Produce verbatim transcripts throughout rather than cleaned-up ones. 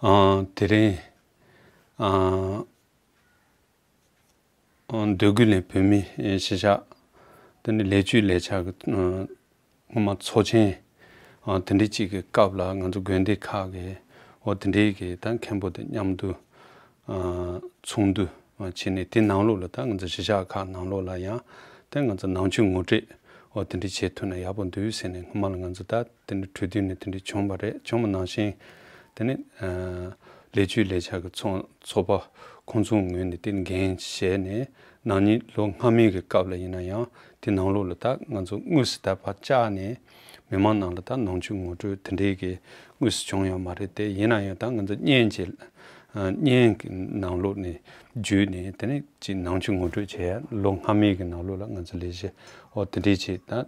ཨ། དེ་རིང་ཨ། ཨ། འདོད་རྒུ་གླིང་བོད་མིའི་གཞིས་ཆགས་དེ་ནི་ལས་བྱེད་ལས་འཆར་གྱི་ཨ། སྔོན་མ་ཚོགས་ཆེན་ཨ། དེ་འདྲའི་ཅིག་གི་སྐབས་ལ་ང་ཚོ་དགོན་སྡེ་ཁག་གི་འོ་དེ་འདྲའི་གི་ད་མཁན་པོ་དང་མཉམ་དུ་ཨ། ཚོགས་འདུ་ཨ། བྱས་ནས་དེ་ནང་ལོགས་ལ་ད་ང་ཚོ་གཞིས་ཆགས་ཁག་ནང་ལོགས་ལ་ཡང་དེ་ང་ཚོ་ནང་ཆོས་ངོ་སྤྲོད་འོ་དེ་འདྲ་བྱེད་ཐུབ་ན་ཡག་པོ་འདུག་ཟེར་ནས་སྔོན་མ་ལ་ང་ཚོ་ད་དེ་འདྲ་གྲོས་བསྡུར་ནས་དེ་འདྲ་བྱུང་བ་རེད། བྱུང་བ་ནང་བཞིན་དེ་ནི་ཨ། ལས་བྱེད་ལས་འཆར་གྱི་ཚོགས་ཚོགས་པ་ཁོང་ཚོའི་ངོས་ནས་དེ་འགན་བཞེས་ནས་ནང་ཉིད་ལོ་སྔ་མའི་གི་སྐབས་ལ་ཡིན་ན་ཡང་དེ་ནང་ལོགས་ལ་ད་ང་ཚོ་དངོས་སུ་ད་ཕར་བཅར་ནས་མི་མང་ནང་ལ་ད་ནང་ཆོས་ངོ་སྤྲོད་དེ་འདྲའི་གི་དངོས་སུ་བྱུང་ཡོད་མ་རེད་དེ། ཡིན་ན་ཡང་ད་ང་ཚོ་བརྙན་གྱི་ཨ། བརྙན་གྱི་ནང་ལོགས་ནས་བརྒྱུད་ནས་དེ་ནས་ཅིག་ནང་ཆོས་ངོ་སྤྲོད་བྱས་ཡ་ལོ་སྔ་མའི་གི་ནང་ལོགས་ལ་ང་ཚོ་ལས་བྱེད་འོ་དེ་འདྲའི་ཅིག་ད་ཨ།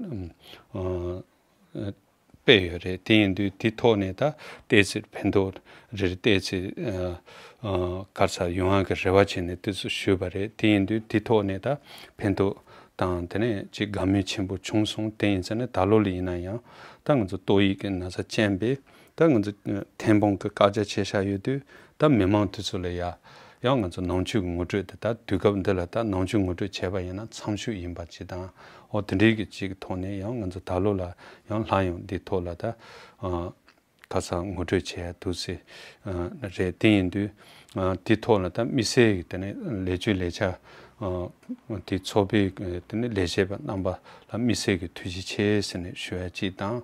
སྤེལ་ཡོད་རེད། དེ་ཡིན་དུས་དེ་ཐོག་ནས་ད་ཏོག་ཙམ་ཕན་ཐོགས་རེ་རེ་ཏོག་ཙམ་ཨ། ཨ། ག་རེ་ཟེར་ཡོང་ཡག་གི་རེ་བ་བྱས་ནས་དེ་ཚོ་ཞུས་པ་རེད། དེ་ཡིན་དུས་དེ་ཐོག་ནས་ད་ཕན་ཐོགས་དང་དེ་ནས་ཅིག་དགའ་མོས་ཆེན་པོ་བྱུང་སོང་། དེ་ཡིན་ཙང་ནས་ད་ལོ་ལ་ཡིན་ན་ཡང་ད་ང་ཚོ་ཏོག་དབྱིབས་ཀྱི་ན་ཚ་ཅན་པས་ད་ང་ཚོ་ཐེམ་སྤང་གི་བཀའ་རྒྱ་བྱས་བཞག་ཡོད་དུས་ད་མི་མང་དེ་ཚོ་ལ་ཡ་ཡང་ང་ཚོ་ནང་ཆོས་ཀྱི་ངོ་སྤྲོད་དེ་ད་དུས་སྐབས་འདི་ལ་ད་ནང་ཆོས་ངོ་སྤྲོད་བྱས་པ་ཡིན་ན་འཚམ་ཤོས་ཡིན་པ་ཅིག་དང་འོ་དེ་འདྲའི་གི་ཅིག་གི་ཐོག་ནས་ཡང་ང་ཚོ་ད་ལོ་ལ་ཡང་སླར་ཡང་འདིའི་ཐོག་ལ་ད་ཨ། ག་རེ་ཟེར་ངོ་སྤྲོད་བྱས་ཡ་འདུག་སེ་ཨ། རེད། དེ་ཡིན་དུས་ཨ། དེའི་ཐོག་ལ་ད་དམིགས་བསལ་གྱི་དེ་ནས་ལས་བྱེད་ལས་འཆར་ཨ། དེ་ཚོགས་པའི་དེ་ནས་ལས་བྱེད་པ་རྣམ་པ་ལ་དམིགས་བསལ་གྱི་ཐུགས་རྗེ་ཆེ་ཟེར་ནས་ཞུ་ཡ་གཅིག་དང་།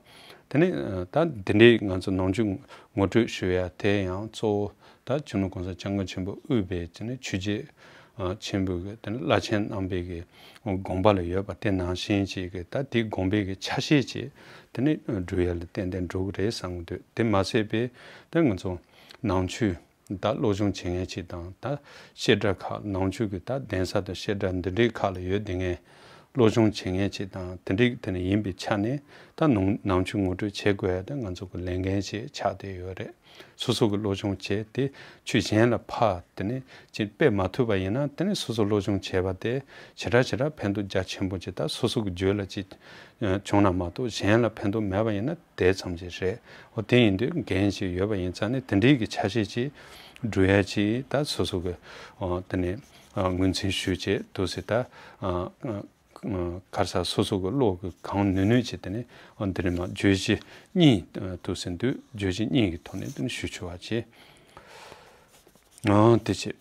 དེ་ནས་ཨ། ད་འདི་འདྲའི་ང་ཚོ་ནང་ཆོས་ངོ་སྤྲོད་ཞུ་ཡ་དེ་ཡང་གཙོ་བོ་ད་སྤྱི་ནོར་༸གོང་ས་༸སྐྱབས་མགོན་ཆེན་པོ་དབུས་པའི་དེ་ནས་ཆོས་བརྒྱུད་ཨ། ཆེན་པོའི་གི་དེ་ནས་བླ་ཆེན་རྣམ་པའི་གི་དགོངས་པ་ལ་ཡོད་པ་དེ་ནང་བཞིན་ཅིག་གི་ད་དེའི་དགོངས་པའི་གི་ཆ་ཤས་ཅིག་དེ་ནས་སྒྲུབ་ཡ་ལ་ཏན་ཏན་འགྲོ་གི་རེད་བསམ་གི་འདུག་དེ་མ་ཟད་པའི་ད་ང་ཚོ་ནང་ཆོས་ད་སློབ་སྦྱོང་བྱེད་མཁན་ཅིག་དང་ད་བཤད་གྲྭ་ཁག་ནང་ཆོས་ཀྱི་ད་གདན་ས་དང་བཤད་གྲྭ་འདི་འདྲའི་ཁག་ལ་ཡོད་བསྡད་མཁན་སློབ་སྦྱོང་བྱེད་མཁན་ཅིག་དང་དེ་འདྲའི་དེ་ནས་ཡིན་པའི་ཆ་ནས་ད་ནང་ནང་ཆོས་ངོ་སྤྲོད་བྱེད་དགོས་ཡ་དེ་ང་ཚོ་གི་ལས་འགན་ཅིག་ཆགས་བསྡད་ཡོད་རེད། སོ་སོ་གི་སློབ་སྦྱོང་བྱས་ཏེ་ཆོས་གཞན་ལ་ཕར་དེ་ནས་ཅིག་སྤེལ་མ་ཐུབ་པ་ཡིན་ན་དེ་ནས་སོ་སོ་སློབ་སྦྱོང་བྱས་པ་དེ་ཇི་འདྲ་ཇི་འདྲ་ཕན་ཐོགས་རྒྱ་ཆེན་པོ་ཅིག་ད་སོ་སོ་གི་རྒྱུད་ལ་ཅིག་བྱུང་ན་མ་གཏོགས་གཞན་ལ་ཕན་ཐོགས་མེད་པ་ཡིན་ན་དེ་ཙམ་ཅིག་རེད། འོ་དེ་ཡིན་དུས་འགན་ཞིག་ཡོད་པ་ཡིན་ཙང་ནས་དེ་འདྲའི་གི་ཆ་ཤས་ཅིག་སྒྲུབ་ཡ་ཅིག་ད་སོ་སོ་གི་འོ་དེ་ནས་ངོས་འཛིན་ཞུས་བྱས་འདུག་སེ་ད། ག་རེ་ཟེར་སོ་སོ་གི་བློ་གི་གང་ནུས་ནུས་བྱས་དེ་ནས་འདི་ནས་མ་བརྗོད་གཞི་གཉིས་འདུག་ཟེར་འདུག་བརྗོད་གཞི་གཉིས་ཀྱི་ཐོག་ནས་དེ་ནས་ཞུ་ཆོག་པ་བྱས། དེ་བྱས།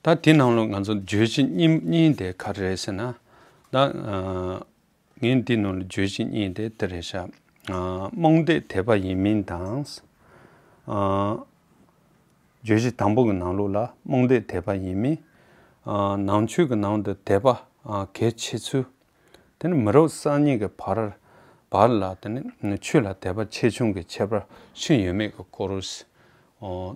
ད་དེ་ནང་ལ་ང་ཚོ་བརྗོད་གཞི་གཉིས་གཉིས་དེ་ག་རེ་རེད་ཟེར་ན། ད་ངས་འདི་ནང་ལ་བརྗོད་གཞི་གཉིས་དེ་དེ་རེད་ཤག་རྨོངས་དད་དད་པ་ཡིན་མིན་དང་། བརྗོད་གཞི་དང་པོ་གི་ནང་ལོགས་ལ་རྨོངས་དད་དད་པ་ཡིན་མིན། ནང་ཆོས་ཀྱི་ནང་དུ་དད་པ་གལ་ཆེ་ཚུལ། དེ་ནི་མི་རབས་གསར་རྙིང་གི་བར་བར་ལ་དེ་ནི་ཆོས་ལ་དད་པ་ཆེ་ཆུང་གི་ཁྱད་པར་ཕྱིན་ཡོད་མེད་ཀྱི་སྐོར་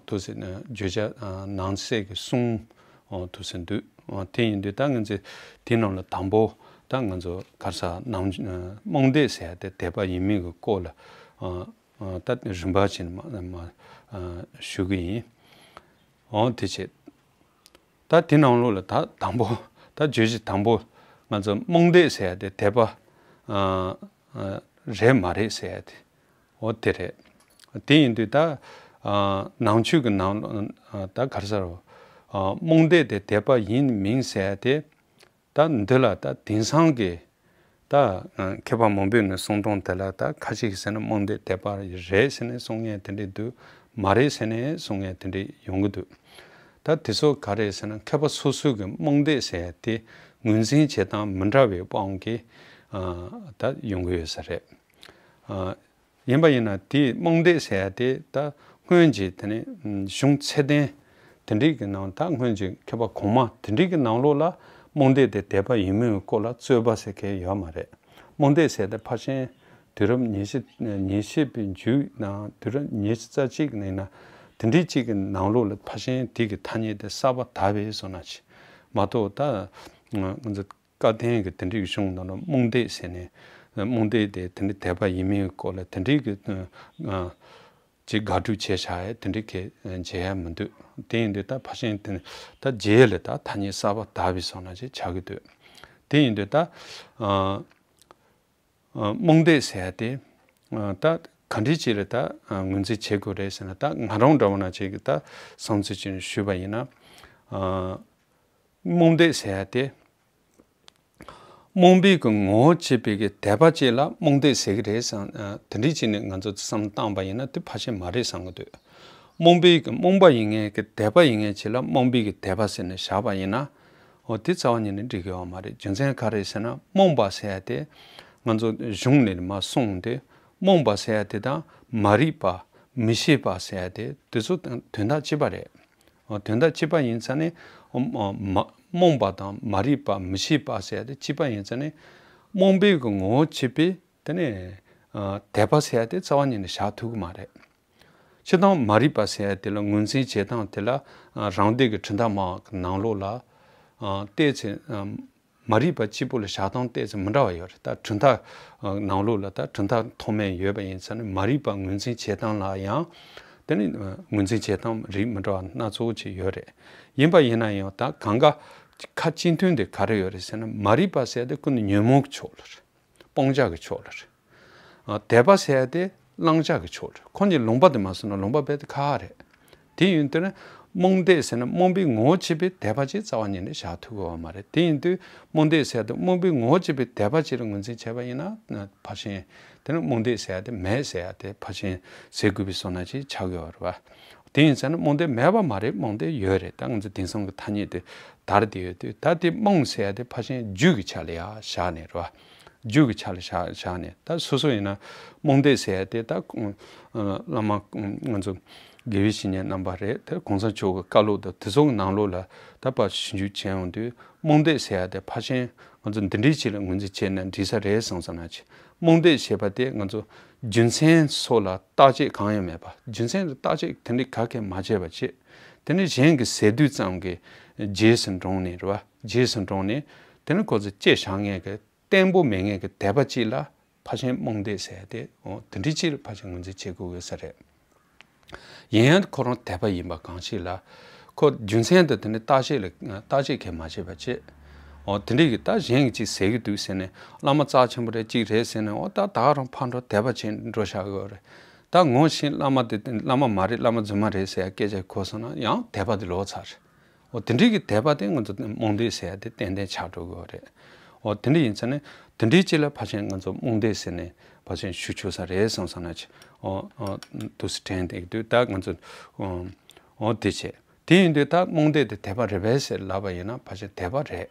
འདུག་ཟེར་བརྗོད་བྱ་ནང་གསེས་ཀྱི་གསུམ་འདུག་ཟེར་འདུག་དེ་ཡིན་དུས་ད་ང་ཚོས་དེ་ནང་ལ་དང་པོ་ད་ང་ཚོ་ག་རེ་ཟེར་ནང་རྨོངས་དད་ཟེར་ཡ་དེ་དད་པ་ཡིན་མིན་གྱི་སྐོར་ལ། ད་རིམ་པ་བྱས་ནས་མ་མ་ཞུ་གི་ཡིན། འོ་དེ་བྱས། ད་དེ་ནང་ལོགས་ལ་ད་དང་པོ་ད་བརྗོད་གཞི་དང་པོ་ང་ཚོ་རྨོངས་དད་ཟེར་ཡ་དེ་དད་པ་རེད་མ་རེད་ཟེར་ཡ་དེ་འོ་དེ་རེད། དེ་ཡིན་དུས་ད་ནང་ཆོས་ཀྱི་ནང་ལོགས་ད་ག་རེ་ཟེར་རོ། རྨོངས་དད་དེ་དད་པ་ཡིན་མིན་ཟེར་ཡ་དེ། ད་འདི་ལ་ད་དེང་སང་གི་ད་མཁས་པ་མང་པོས་ནས་གསུང་སྟངས་དེ་ལ་ད་ཁ་ཅིག་ཟེར་ན་རྨོངས་དད་དད་པ་རེད་ཟེར་ནས་གསུང་མཁན་དེ་འདྲས་འདུག་མ་རེད་ཟེར་ནས་གསུང་མཁན་དེ་འདྲས་ཡོང་གི་འདུག་ད་དེ་ཚོ་ག་རེ་ཟེར་ན་མཁས་པ་སོ་སོ་གི་རྨོངས་དད་ཟེར་ཡ་དེ་ངོས་འཛིན་བྱེད་སྟངས་མི་འདྲ་བའི་དབང་གིས་ད་ཡོང་གི་ཡོད་ས་རེད། ཡིན་པ་ཡིན་ན་དེའི་རྨོངས་དད་ཟེར་ཡ་དེ་ད་སྔོན་གྱི་དེ་ནས་གཞུང་ཚད་ལྡན་དེ་འདྲའི་གི་ནང་ད་སྔོན་གྱི་མཁས་པ་གོང་མ་དེ་འདྲའི་གི་ནང་ལོགས་ལ་རྨོངས་དད་དེ་དད་པ་ཡིན་མིན་གྱི་སྐོར་ལ་རྩོད་པ་ཟེར་མཁན་ཡོད་མ་རེད། རྨོངས་དད་ཟེར་དེ་ཕལ་ཆེར་དུས་རབས་ཉི་ཤུ་ཉི་ཤུ་པའི་མཇུག་ནང་དུས་རབས་ཉི་ཤུ་རྩ་གཅིག་ནས་ན་དེ་འདྲའི་གཅིག་གི་ནང་ལོགས་ལ་ཕལ་ཆེར་དེ་གི་ཐ་སྙད་དེ་གསར་པ་དར་བས་སོང་ན་ཆེ་མ་གཏོགས་ད་ང་ཚོ། བཀའ་བསྟན་གྱི་དེ་འདྲའི་གཞུང་ནང་ལ་རྨོངས་དད་ཟེར་ནས་རྨོངས་དད་དེ་དེ་འདྲའི་དད་པ་ཡིན་མིན་སྐོར་ལ་དེ་འདྲའི་གི་ཅིག་དགག་སྒྲུབ་བྱས་བཞག་ཡས་དེ་འདྲའི་གི་མཇལ་ཡ་མི་འདུག་དེ་ཡིན་དུས་ད་ཕལ་ཆེར་དེ་ད་རྗེས་ལ་ད་ཐ་སྙད་གསར་པ་དར་བའི་སོང་ན་ཅིག་ཆགས་ཀྱི་འདུག་དེ་ཡིན་དུས་ད། རྨོངས་དད་ཟེར་ཡ་དེ་ད་ ག་འདྲ་ཅིག་ལ་ད་ངོས་འཛིན་བྱེད་དགོས་རེད་ཟེར་ན། ད་ང་རང་འདྲ་བོ་ན་ཅིག་གི་ད་བསམ་ཚུལ་ཅིག་ཞུས་པ་ཡིན་ན། རྨོངས་དད་ཟེར་ཡ་དེ། རྨོངས་པའི་གི་ངོ་བོ་བྱེད་པའི་གི་དད་པ་ཅིག་ལ་རྨོངས་དད་ཟེར་གི་རེད་བསམ། དེ་འདྲ་ཅིག་ནས་ང་ཚོ་བསམ་བཏང་པ་ཡིན་ན་དེ་ཕལ་ཆེར་མ་རེད་བསམ་གི་འདུག་རྨོངས་པའི་གི་རྨོངས་པ་ཡིན་མཁན་གི་དད་པ་ཡིན་མཁན་ཅིག་ལ་རྨོངས་པའི་གི་དད་པ་ཟེར་ནས་བཞག་པ་ཡིན་ན། འོ་དེ་རྩ་བ་ཉིད་ནས་འགྲིག་གི་ཡོད་མ་རེད། རྒྱུ་མཚན་ག་རེ་ཟེར་ན། རྨོངས་པ་ཟེར་ཡ་དེ་ང་ཚོ་གཞུང་ནས་མར་གསུངས་ཏེ། རྨོངས་པ་ཟེར་ཡ་དེ་དང་མ་རིག་པ། མི་ཤེས་པ་ཟེར་ཡ་དེ་དེ་ཚོ་དོན་དག་གཅིག་པ་རེད། དོན་དག་གཅིག་པ་ཡིན་ཙང་ནི། མ་རྨོངས་པ་དང་མ་རིག་པ་མི་ཤེས་པ་ཟེར་ཡ་དེ་གཅིག་པ་ཡིན་ཙང་ནི། རྨོངས་པའི་གི་ངོ་བོ་བྱེད་པའི་དེ་ནི་དད་པ་ཟེར་ཡ་དེ་རྩ་བ་ཉིད་ནས་བཞག་ཐུབ་ཀྱི་མ་རེད། སྤྱིར་བཏང་མ་རིག་པ་ཟེར་ཡ་དེ་ལ་ངོས་འཛིན་བྱེད་སྟངས་དེ་ལ་རང་སྡེ་གི་གྲུབ་མཐའ་མང་གི་ནང་ལོགས་ལ་བལྟས་ཚེ། མ་རིག་པ་གཅིག་པོ་ལ་བཞག་སྟངས་ཏོག་ཙམ་མི་འདྲ་བ་ཡོད་རེད། ད་གྲུབ་མཐའ་ནང་ལོགས་ལ་ད་གྲུབ་མཐའ་མཐོ་དམན་ཡོད་པ་ཡིན་ཙང་ནི། མ་རིག་པ་ངོས་འཛིན་བྱེད་སྟངས་ལ་ཡང་དེ་ནི་ངོས་འཛིན་བྱེད་སྟངས་རིགས་མི་འདྲ་བ་སྣ་ཚོགས་ཅིག་ཡོད་རེད། ཡིན་པ་ཡིན་ན་ཡང་ད་གང་ག་ཁ་གཅིག་མཐུན་དེ་ག་རེ་ཡོད་རེད་ཟེར་ན། མ་རིག་པ་ཟེར་དེ་ཀུན་ནས་ཉོན་མོངས་ཀྱི་ཕྱོགས་ལ་རེད། སྤང་བྱ་གི་ཕྱོགས་ལ་རེད། དད་པ་ཟེར་ཡ་དེ་བླང་བྱ་གི་ཕྱོགས་རེད། ཁོ་གཉིས་ལུང་པ་དེ་མ་སོང་ན་ལུང་པ་རྦད་དེ་ཁག་རེད། དེ་ཡིན་དུས་ན་རྨོངས་དད་ཟེར་ན་རྨོངས་པའི་ངོ་བོ་བྱེད་པའི་དད་པ་ཅིག་རྩ་བ་ཉིད་ནས་བཞག་ཐུབ་ཀྱི་ཡོད་མ་རེད། དེ་ཡིན་དུས་རྨོངས་དད་ཟེར་ཡ་དེ་རྨོངས་པའི་ངོ་བོ་བྱེད་པའི་དད་པ་ཅིག་ལ་ངོས་འཛིན་བྱས་པ་ཡིན་ན། ཕར་ཕྱིན་དེ་ནི་རྨོངས་དད་ཟེར་ཡ་དེ་མེད་ཟེར་ཡ་དེ་ཕར་ཕྱིན་ཟེར་དགོས་པའི་བཟོ་འདྲ་ཅིག་ཆགས་ཀྱི་ཡོད་རེད་བ། དེ་ཡིན་ཙང་ན་རྨོངས་དད་མེད་པ་མ་རེད། རྨོངས་དད་ཡོད་རེད། ད་ང་ཚོ་དེང་སང་གི་ཐ་སྙད་དེ་དར་བསྡད་ཡོད་དུས། ད་དེ་རྨོངས་ཟེར་ཡ་དེ་ཕར་ཕྱིན་རྒྱུ་གི་ཆ་ལ་ཡ་བཞག་ནས་རེད་བ། རྒྱུ་གི་ཆ་ལ་བཞག་བཞག་ནས། ད་སོ་སོ་ཡིན་ན་རྨོངས་དད་ཟེར་ཡ་དེ་ད་ཁོང་། ཨ། བླ་མ་ང་ཚོ་དགེ་བའི་བཤེས་གཉེན་རྣམ་པ་རེད། དེ་གོང་ས་མཆོག་གི་བཀའ་སློབ་དང་དེ་ཚོ་གི་ནང་ལོགས་ལ་ད་ཕར་ཞིབ་འཇུག་བྱས་ཡོང་དུས། རྨོངས་དད་ཟེར་ཡ་དེ་ཕལ་ཆེར་ང་ཚོ་འདི་འདྲའི་ཅིག་ལ་ངོས་འཛིན་བྱས་ན་འགྲིག་ས་རེད་བསམ་བསམ་ན་ཅིག་རྨོངས་དད་ཞེས་པ་དེ་ང་ཚོ་རྒྱུ་མཚན་སོགས་ལ་བརྟག་དཔྱད་གང་ཡང་མེད་པ། རྒྱུ་མཚན་ལ་བརྟག་དཔྱད་དེ་འདྲའི་ག་གེ་མ་བྱས་པ་བྱས། དེ་ནི་གཞན་གྱི་ཟེར་དུས་ཙམ་གྱི་རྗེས་སུ་འབྲངས་ནས་རེད་བ། རྗེས་སུ་འབྲངས་ནས་དེ་ནི་ཁོ་ཚོས་བཅད་བཞག་མཁན་གྱི་བརྟན་པོ་མེད་མཁན་གྱི་དད་པ་གཅིག་ལ་ཕལ་ཆེར་རྨོངས་དད་ཟེར་ཏེ། འོ་དེ་འདྲའི་གཅིག་ལ་ཕལ་ཆེར་ངོས་འཛིན་བྱེད་དགོས་ཀྱི་ས་རེད། ཡིན་ཡང་ཁོ་རང་དད་པ་ཡིན་པ་གང་ཞིག་ལ། ཁོ་རྒྱུ་མཚན་དུ་དེ་ནི་བརྟག་དཔྱད་ལ་བརྟག་དཔྱད་གང་མ་བྱས་པ་བྱས། འོ་དེ་འདྲའི་གི་ད་གཞན་གྱིས་གཅིག་ཟེར་གྱི་འདུག་ཟེར་ནས། བླ་མ་རྩ་ཆེན་པོ་རེད་གཅིག་རེད་ཟེར་ནས། འོ་ད་ད་ག་རང་ཕར་འགྲོ་དད་པ་བྱེད་འགྲོ་བཞག་གི་ཡོད་རེད། ད་ངོ་ཤེས་བླ་མ་དེ་བླ་མ་མ་རེད། བླ་མ་རྫུན་མ་རེད་ཟེར་ཡ་སྐད་ཆ་གོ་སོང་ན་ཡང་དད་པ་དེ་ལོག་ཚར་རེད། འོ་དེ་འདྲའི་གི་དད་པ་དེ་ང་ཚོ་རྨོངས་དད་ཟེར་ཡ་དེ་ཏན་ཏན་ཆགས་འགྲོ་གི་ཡོད་རེད། འོ་དེ་འདྲ་ཡིན་ཙང་ནི་དེ་འདྲའི་ཅིག་ལ་ཕལ་ཆེར་ང་ཚོ་རྨོངས་དད་ཟེར་ནས་ཕལ་ཆེར་ཞུ་ཆོག་ས་རེད་བསམ་བསམ་ན་ཅིག་འོ་འོ་འདུག་སེ་དྲན་བསྡད་ཀྱི་འདུག་ད་ང་ཚོ་འོ་འོ་དེ་བྱས། དེ་ཡིན་དུས་ད་རྨོངས་དད་དེ་དད་པ་རེད་པས་ཟེར་ལབ་པ་ཡིན་ན་ཕལ་ཆེར་དད་པ་རེད།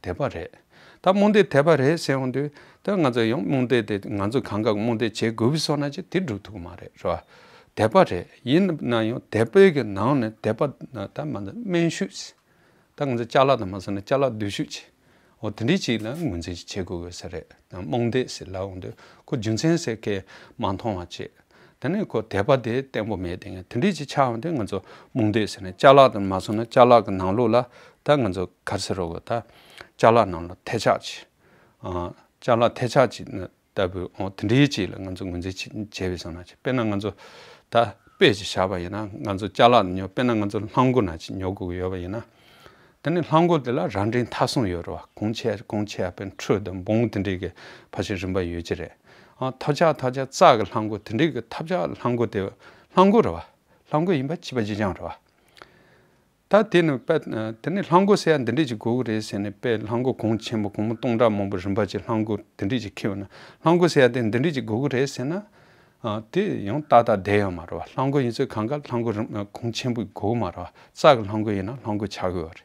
དད་པ་རེད། ད་རྨོངས་དད་དད་པ་རེད་ཟེར་ཡོང་དུས། ད་ང་ཚོ་ཡང་རྨོངས་དད་དེ་ང་ཚོ་གང་ག་རྨོངས་དད་བྱེད་དགོས་པའི་བཟོ་འདྲ་ཅིག་དེ་འགྲུབ་ཐུབ་ཀྱི་མ་རེད། རེད་བ། དད་པ་རེད། ཡིན་ན་ཡང་དད་པའི་གི་ནང་ནས་དད་པ་ད་མ་ད་སྨན་ཤོས། ད་ང་ཚོ་ཅ་ལག་དང་མ་སོང་ན་ཅ་ལག་སྡུག་ཤོས་ཅིག་འོ་དེ་འདྲའི་ཅིག་ལ་ངོས་འཛིན་ཅིག་བྱེད་དགོས་ཀྱི་ས་རེད། ད་རྨོངས་དད་ཟེར་ལབ་ཡོང་དུས་ཁོ་རྒྱུ་མཚན་ཟེར་མཁན་མ་མཐོང་བ་བྱེད། དེ་ནས་ཁོ་དད་པ་དེ་བརྟན་པོ་མེད་དེ་ངས་དེ་འདྲའི་ཅིག་ཆགས་ཡོང་དུས། ང་ཚོ་རྨོངས་དད་ཟེར་ནས་ཅ་ལག་དང་མ་སོང་ན་ཅ་ལག་གི་ནང་ལོགས་ལ་ད་ང་ཚོ་ག་རེ་ཟེར་རོགས། ད་ཅ་ལག་ནང་ལ་ཐལ་ཆགས་ཅིག་ཨ། ཅ་ལག་ཐལ་ཆགས་ཅིག་ལྟ་བུ། འོ་དེ་འདྲའི་ཅིག་ལ་ང་ཚོ་ངོས་འཛིན་བྱས་པའི་བཟོ་འདྲ་ཅིག་དཔེར་ན་ང་ཚོ་ད་དཔེ་ཅིག་བཞག་པ་ཡིན་ན། ང་ཚོ་ཅ་ལག་ཉོ། དཔེར་ན་ང་ཚོ་ལྷམ་གོག་ནང་ཅིག་ཉོ་དགོས་ཀྱི་ཡོད་པ་ཡིན་ན། དེ་ནས་ལྷམ་གོག་དེ་ལ་རབ་འབྲིང་ཐ་གསུམ་ཡོད་རེད་བ། གོང་ཆེ་གོང་ཆེ་བ། དཔེར་ན་ཁྲུ་དང་འབུམ་དེ་འདྲའི་གི་ཕལ་ཆེར་རིམ་པ་ཡོད་ཀྱི་རེད། ཨ། ཐབས་ཆག་ཐབས་ཆག་རྩ་གི་ལྷམ་གོག་དེ་འདྲའི་གི་ཐབས་ཆག་ལྷམ་གོག་དེ་ལྷམ་གོག་ཡིན་པ་གཅིག་པ་གཅིག་རྐྱང་རེད་བ། ད་དེ་ནི་དཔེ་དེ་ནི་ལྷམ་གོག་ཟེར་ཡ་འདི་འདྲས་ཅིག་དགོས་ཀྱི་རེད་ཟེར་ནས། དཔེ་ལྷམ་གོག་གོང་ཆེན་པོ་གོང་མོ་སྟོང་ཕྲག་མང་པོ་རིམ་པ་ཅིག་ལྷམ་གོག་དེ་འདྲས་ཅིག་ཁྱེར་ཡོང་ན། ལྷམ་གོག་ཟེར་ཡ་དེ་འདི་འདྲས་ཅིག་དགོས་ཀྱི་རེད་ཟེར་ན། ཨ། དེ་ཡང་ཏག་ཏག་བསྡད་ཡོད་མ་རེད་བ། ལྷམ་གོག་ཡིན་ཚོད་གང་ག་ལྷམ་གོག་རིམ་གོང་ཆེན་པོ་དགོས་མ་རེད་བ། རྩ་གི་ལྷམ་གོག་ཡིན་ན་ལྷམ་གོག་ཆགས་ཀྱི་ཡོད་རེད།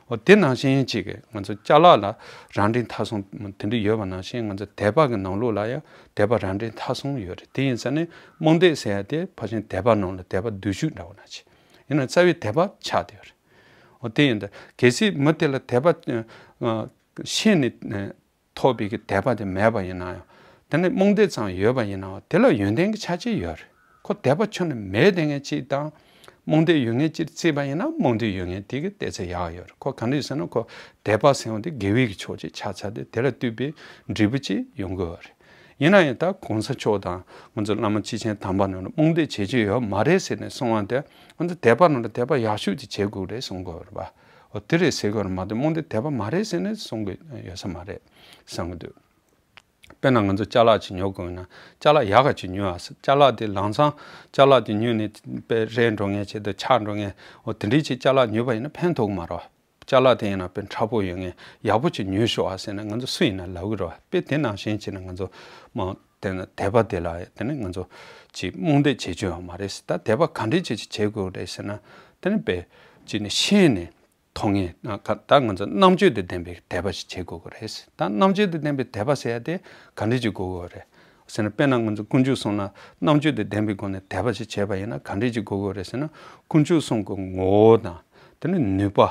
འོ་དེ་ནང་བཞིན་ཅིག་གི་ང་ཚོ་ཅ་ལག་ལ་རབ་འབྲིང་ཐ་གསུམ་དེ་འདྲ་ཡོད་པ་ནང་བཞིན། ང་ཚོ་དད་པ་གི་ནང་ལོགས་ལ་ཡང་དད་པ་རབ་འབྲིང་ཐ་གསུམ་ཡོད་རེད། དེ་ཡིན་ཙང་ནི་རྨོངས་དད་ཟེར་ཡ་དེ་ཕལ་ཆེར་དད་པ་ནང་ལ་དད་པ་སྡུག་ཤོས་འདྲ་བོ་ནང་བཞིན། ཡིན་ན་རྩ་བའི་དད་པ་ཆགས་བསྡད་ཡོད་རེད། འོ་དེ་ཡིན་ད། གལ་སྲིད་མི་དེ་ལ་དད་པ་ཤེས་ནས་ཐོབ་པའི་གི་དད་པ་དེ་མེད་པ་ཡིན་ན་ཡང་། དེ་ནི་རྨོངས་དད་ཙམ་ཡོད་པ་ཡིན་ན་ཡང་། དེ་ལ་ཡོན་ཏན་གྱི་ཆ་ཅིག་ཡོད་རེད། ཁོ་དད་པ་ཁྱོན་ནས་མེད་བསྡད་མཁན་ཅིག་དང་། རྨོངས་དད་ཡོད་མཁན་ཅིག་བརྩིས་པ་ཡིན་ན། རྨོངས་དད་ཡོད་མཁན་དེ་གི་ཏོག་ཙམ་ཡག་ཡོད་རེད། ཁོ་ག་འདྲ་ཡོད་ཟེར་ན། ཁོ་དད་པ་ཟེར་བ་དེ་དགེ་བའི་གི་ཕྱོགས་ཅིག་ཆགས་ཚར་ཏེ། དེ་ལ་ལྟོས་པའི་འབྲས་བུ་ཅིག་ཡོང་གི་ཡོད་རེད། ཡིན་ན་ཡང་ད་གོང་ས་མཆོག་དང་ང་ཚོ་བླ་མ་སྐྱེས་ཆེན་དམ་པ་རྣམས་ལ་རྨོངས་དད་བྱེད་རྒྱུ་ཡོད་མ་རེད་ཟེར་ནས་གསུང་བ་དེ། ང་ཚོ་དད་པ་ནང་ལ་དད་པ་ཡག་ཤོས་ཅིག་བྱེད་དགོས་རེད་གསུང་གི་ཡོད་རེད་པ། འོ་དེ་རེད་ཟེར་གི་ཡོད་རེད་མ་གཏོགས། རྨོངས་དད་དད་པ་མ་རེད་ཟེར་ནས་གསུང་གི་ཡོད་ས་མ་རེད་བསམ་གི་འདུག་དཔེར་ན་ང་ཚོ་ཅ་ལག་ཅིག་ཉོ་དགོས་ན་ཅ་ལག་ཡག་ག་ཅིག་ཉོ་ཨ་ཟེར། ཅ་ལག་དེ་ལམ་སང་ཅ་ལག་དེ་ཉོས་ནས་དཔེ་རལ་འགྲོ་མཁན་ཆེད་དུ་ཆག་འགྲོ་མཁན་འོ་དེ་འདྲའི་ཅིག་ཅ་ལག་ཉོས་པ་ཡིན་ན་ཕན་ཐོགས་མ་རེད། ཅ་ལག་དེ་ཡིན་ན་དཔེ་མཁྲེགས་པོ་ཡོད་མཁན་ཡག་པོ་ཅིག་ཉོས་ཤོག་ཨ་ཟེར་ན་ང་ཚོ་སུ་ཡིན་ན་ལབ་གི་རེད་བ། དཔེ་དེ་ནང་བཞིན་བྱས་ན་ང་ཚོ་མ་དེ་ན་དད་པ་དེ་ལ་དེ་ནི་ང་ཚོ་ཅིག་རྨོངས་དད་བྱེད་རྒྱུ་ཡོད་མ་རེད་ཟེར། ད་དད་པ་ག་འདྲས་ཅིག་བྱེད་དགོས་རེད་ཟེར་ན་དེ་ནི་དཔེ་ཅིག་ནི་ཤེས་ནས་མཐོང་ངེས་ད་རྣམ་དཔྱོད་དང་ལྡན་པའི་དད་པ་ཞིག་བྱེད་དགོས་ཀྱི་རེད། ད་རྣམ་དཔྱོད་དང་ལྡན་པའི་དད་པ་ཟེར་ཡ་དེ་ག་འདྲས་ཅིག་དགོས་ཀྱི་རེད་ཟེར་ན། དཔེར་ན་ང་ཚོ་དཀོན་མཆོག་གསུམ་ལ་རྣམ་དཔྱོད་དང་ལྡན་པའི་སྒོ་ནས་དད་པ་ཞིག་བྱས་པ་ཡིན་ན་ག་འདྲས་ཅིག་དགོས་ཀྱི་རེད་ཟེར་ན། དཀོན་མཆོག་གསུམ་གྱི་ངོ་བོ་དང་དེ་ནི་ནུས་པ།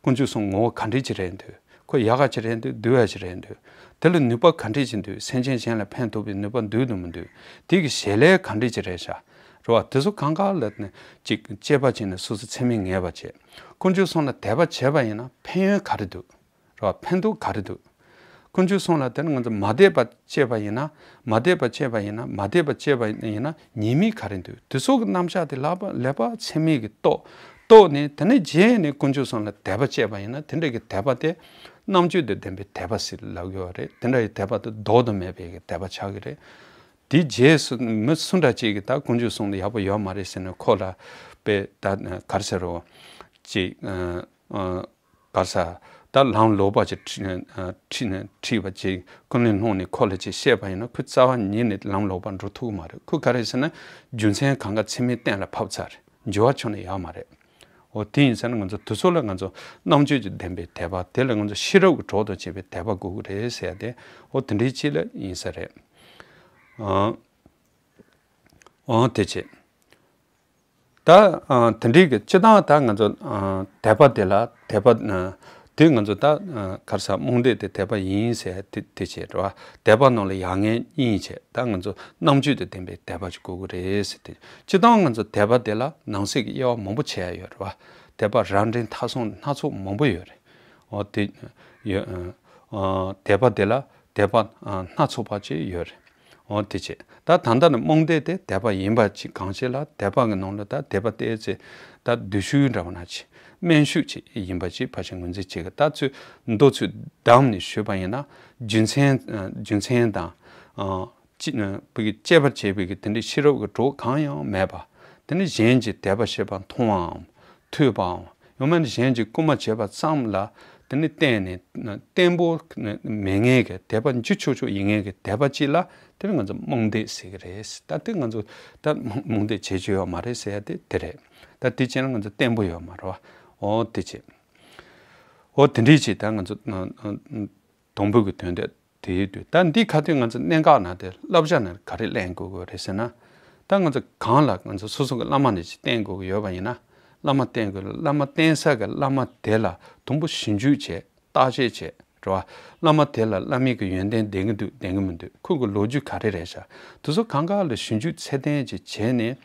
དཀོན་མཆོག་གསུམ་ངོ་བོ་ག་འདྲས་ཅིག་རེད་འདུག་ཁོ་ཡག་ག་ཅིག་རེད་འདུག་སྡུག་ག་ཅིག་རེད་འདུག་དེ་ལ་ནུས་པ་ག་འདྲས་ཅིག་འདུག་སེམས་ཅན་གཞན་ལ་ཕན་ཐོགས་པའི་ནུས་པ་འདུག་དང་མི་འདུག་དེ་གི་བྱེད་ལས་ག་འདྲས་ཅིག་རེད་ཤག་རེད་བ། དེ་ཚོ་གང་ག་ལ་ནི་ཅིག་དཔྱད་པ་བྱས་ནས་སོ་སོ་ཚད་མས་ངེས་པ་བྱེད། དཀོན་མཆོག་གསུམ་ལ་དད་པ་བྱས་པ་ཡིན་ན་ཕན་ཡོན་ག་རེ་འདུག་རེད་བ། ཕན་ཐོགས་ག་རེ་འདུག་དཀོན་མཆོག་གསུམ་ལ་དེ་ནི་ང་ཚོ་མ་དད་པ་བྱས་པ་ཡིན་ན་མ་དད་པ་བྱས་པ་ཡིན་ན་མ་དད་པ་བྱས་པ་ཡིན་ན་ཉེས་དམིགས་ག་རེ་འདུག་དེ་ཚོ་གི་རྣམ་གཞག་དེ་ལག་པ་ལེགས་པར་ཚད་མས་ཀྱི་རྟོགས་རྟོགས་ནས་དེ་ནས་རྗེས་ནས་དཀོན་མཆོག་གསུམ་ལ་དད་པ་བྱས་པ་ཡིན་ན་དེ་འདྲ་གི་དད་པ་དེ་རྣམ་དཔྱོད་དང་ལྡན་པའི་དད་པ་ཟེར་ལབ་ཀྱི་ཡོད་རེད། དེ་འདྲ་གི་དད་པ་དེ་ལྡོག་ཏུ་མེད་པའི་གི་དད་པ་ཆགས་ཀྱི་རེད། དེའི་རྗེས་སུ་མི་སུ་འདྲ་ཅིག་གིས་ད་དཀོན་མཆོག་གསུམ་ལ་ཡག་པོ་ཡོད་མ་རེད་ཟེར་ནས་ཁོ་ལ་དཔེ་ད་ག་རེ་ཟེར་རོ་ཅིག་ག་ས་ད་ལམ་ལོག་པ་ཅིག་ཁྲིད་ཁྲིད་ཁྲིད་པ་ཅིག་ཀུན་གླེང་སློང་ནས་ཁོ་ལ་ཅིག་བཤད་པ་ཡིན་ན་ཁོ་རྩ་བ་ཉིད་ནས་ལམ་ལོག་པ་འགྲོ་ཐུབ་ཀྱི་མ་རེད། ཁོ་ག་རེ་ཟེར་ན་རྒྱུ་མཚན་གང་ག་ཚད་མས་གཏན་ལ་ཕབ་ཚར་རེད། འགྱུར་བ་བྱུང་ནས་ཡོད་མ་རེད། འོ་དེ་ཡིན་ཟེར་ན་ང་ཚོ་དེ་ཚོ་ལ་ང་ཚོ་རྣམ་དཔྱོད་ཀྱི་ལྡན་པའི་དད་པ་དེ་ལ་ང་ཚོ་ཤེས་རབ་ཀྱི་གྲོགས་དང་བཅས་པའི་དད་པ་དགོས་ཀྱི་རེད་ཟེར་ཏེ་འོ་དེ་འདྲའི་ཅིག་ལ་ཡིན་ས་རེད། ཨང་། ཨང་དེ་བྱས། ད་ཨ་དེ་འདྲའི་གི་སྤྱི་བཏང་ད་ང་ཚོ་ཨ་དད་པ་དེ་ལ་དད་པ་ཨ་དེ་ང་ཚོ་ད་ཨ་ག་རེ་ཟེར་རྨོངས་དད་དེ་དད་པ་ཡིན་ཟེར་དེ་དེ་བྱས་རེད་བ། དད་པ་ནང་ལ་ཡག་ངན་གཉིས་བྱས་ད་ང་ཚོ་རྣམ་དཔྱོད་དང་ལྡན་པའི་དད་པ་ཅིག་དགོས་ཀྱི་རེད་ཟེར་དེ། སྤྱི་བཏང་ང་ཚོ་དད་པ་དེ་ལ་ནང་གསེས་ཀྱི་དབྱེ་བ་མང་པོ་ཕྱེ་ཡ་ཡོད་རེད་བ། དད་པ་རབ་འབྲིང་ཐ་གསུམ་སྣ་ཚོགས་མང་པོ་ཡོད་རེད། འོ་དེ་ཡོད་ཨ་དད་པ་དེ་ལ་དད་པ་ཨ་སྣ་ཚོགས་པ་ཅིག་ཡོད་རེད། འོ་དེ་བྱས། ད་ད་ལྟ་ནི་རྨོངས་དད་དེ་དད་པ་ཡིན་པ་ཅིག་གང་ཞིག་ལ་དད་པ་གི་ནང་ལ་ད་དད་པ་དེ་ཚེ་ད་བསྡུས་ཤུགས་འདྲ་བ་ན་ཅིག་སྨན་ཤུགས་ཅིག་ཡིན་པ་ཅིག་ཕལ་ཆེར་ངོས་འཛིན་བྱེད་ཀྱི། ད་ཚུལ་མདོ་ཚུལ་བསྡམས་ནས་ཞུས་པ་ཡིན་ན་རྒྱུ་མཚན་རྒྱུ་མཚན་དང་ཅི་བུ་གི་དཔྱད་པར་བྱེད་པའི་གི་དེ་འདྲའི་ཤེས་རབ་ཀྱི་གྲོགས་གང་ཡང་མེད་པ། དེ་ནི་གཞན་གྱིས་དད་པ་བྱེད་པ་མཐོང་བའམ་ཐོས་པའམ། ཡང་མིན་ན་གཞན་གྱིས་སྐུལ་མ་བྱས་པ་ཙམ་ལ་དེ་ནི་བརྟེན་ནས་བརྟན་པོ་མེད་མཁན་གྱི་དད་པ་འཇུ་ཆོག་ཆོག་ཡིན་མཁན་གྱི་དད་པ་གཅིག་ལ་དེ་ནི་ང་ཚོ་རྨོངས་དད་ཟེར་གྱི་རེད། ད་དེ་ང་ཚོ་ད་རྨོངས་དད་བྱེད་རྒྱུ་ཡོད་མ་རེད་ཟེར་ཡ་དེ་དེ་རེད། ད་དེ་བྱས་ན་ང་ཚོ་བརྟན་པོ་ཡོད་མ་རེད་བ། འོ་དེ་བྱས། འོ་དེ་འདྲའི་བྱས་ད་ང་ཚོ་དང་པོ་གི་དོན་དེ་དེ་ཡིན་དུས་ད་འདི་ཁ་ཐུག་ང་ཚོ་གནད་འགག་ན་དེ་བསླབ་བྱ་ནང་ག་རེ་ལེན་དགོས་ཀྱི་རེད་ཟེར་ན། ད་ང་ཚོ་གང་ལ་ང་ཚོ་སོ་སོ་གི་བླ་མ་ནས་ཅིག་བསྟེན་དགོས་ཀྱི་ཡོད་པ་ཡིན་ན། བླ་མ་བསྟེན་དགོས་ལ་བླ་མ་བསྟེན་ས་གི་བླ་མ་དེ་ལ་དུམ་བུ་ཞིབ་འཇུག་བྱས་བརྟག་དཔྱད་བྱས་རེད་བ། བླ་མ་དེ་ལ་བླ་མའི་གི་ཡོན་ཏན་ལྡན་གྱི་འདུག་ལྡན་གྱི་མི་འདུག་ཁོ་གི་ལོ་རྒྱུས་ག་རེ་རེད་ཤག་དེ་ཚོ་གང་ག་ལ་ཞིབ་འཇུག་ཚད་ལྡན་ཅིག་བྱས་ནས།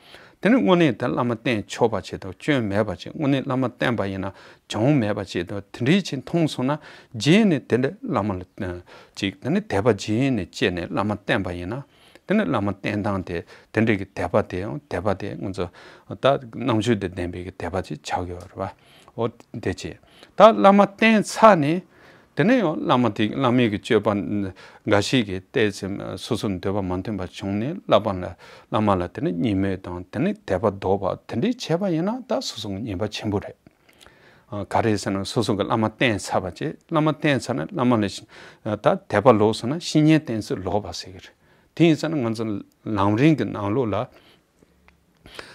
དེ་ནི་དངོས་གནས་དེ་བླ་མ་བསྟེན་ཆོག་པ་ཅིག་དང་སྐྱོན་མེད་པ་ཅིག་དངོས་གནས་བླ་མ་བསྟེན་པ་ཡིན་ན་གྱོང་མེད་པ་ཅིག་དང་དེ་འདྲའི་ཅིག་མཐོང་སོང་ན་རྗེས་ནས་དེ་འདྲ་བླ་མ་ལ་ཅིག་དེ་ནི་དད་པ་རྗེས་ནས་སྐྱེས་ནས་བླ་མ་བསྟེན་པ་ཡིན་ན་དེ་ནི་བླ་མ་བསྟེན་སྟངས་དེ་དེ་འདྲའི་གི་དད་པ་དེ་ཡང་དད་པ་དེ་ང་ཚོ་ད་རྣམ་དཔྱོད་དང་ལྡན་པའི་གི་དད་པ་ཅིག་ཆགས་ཡོད་རེད་བ། འོ་དེ་ཅིག་ད་བླ་མ་བསྟེན་ཚར་ནས། དེ་ནས་ཡང་བླ་མ་དེ་བླ་མའི་གི་སྤྱོད་པ་འགའ་ཞིག་གིས་བལྟས་ཚེ་སོ་སོར་འདོད་པ་མ་མཐུན་པ་བྱུང་ནས་བསླབ་པ་ལ་བླ་མ་ལ་དེ་ནས་གཉིས་མོས་དང་དེ་ནས་དད་པ་ལྡོག་པ་དེ་འདྲའི་བྱས་པ་ཡིན་ན་ད་སོ་སོ་གི་ཉེས་པ་ཆེན་པོ་རེད། ཨ་ག་རེ་ཟེར་ན་སོ་སོ་གི་བླ་མ་བསྟེན་ཚར་བ་བྱས་བླ་མ་བསྟེན་ཚར་ན་བླ་མ་ལ་ད་དད་པ་ལོག་སོང་ན་བཤེས་གཉེན་བསྟེན་ཚུལ་ལོག་པ་ཟེར་གི་རེད། དེ་ཡིན་ཙང་ན་ང་ཚོ་ལམ་རིམ་གྱི་ནང་ལོགས་ལ།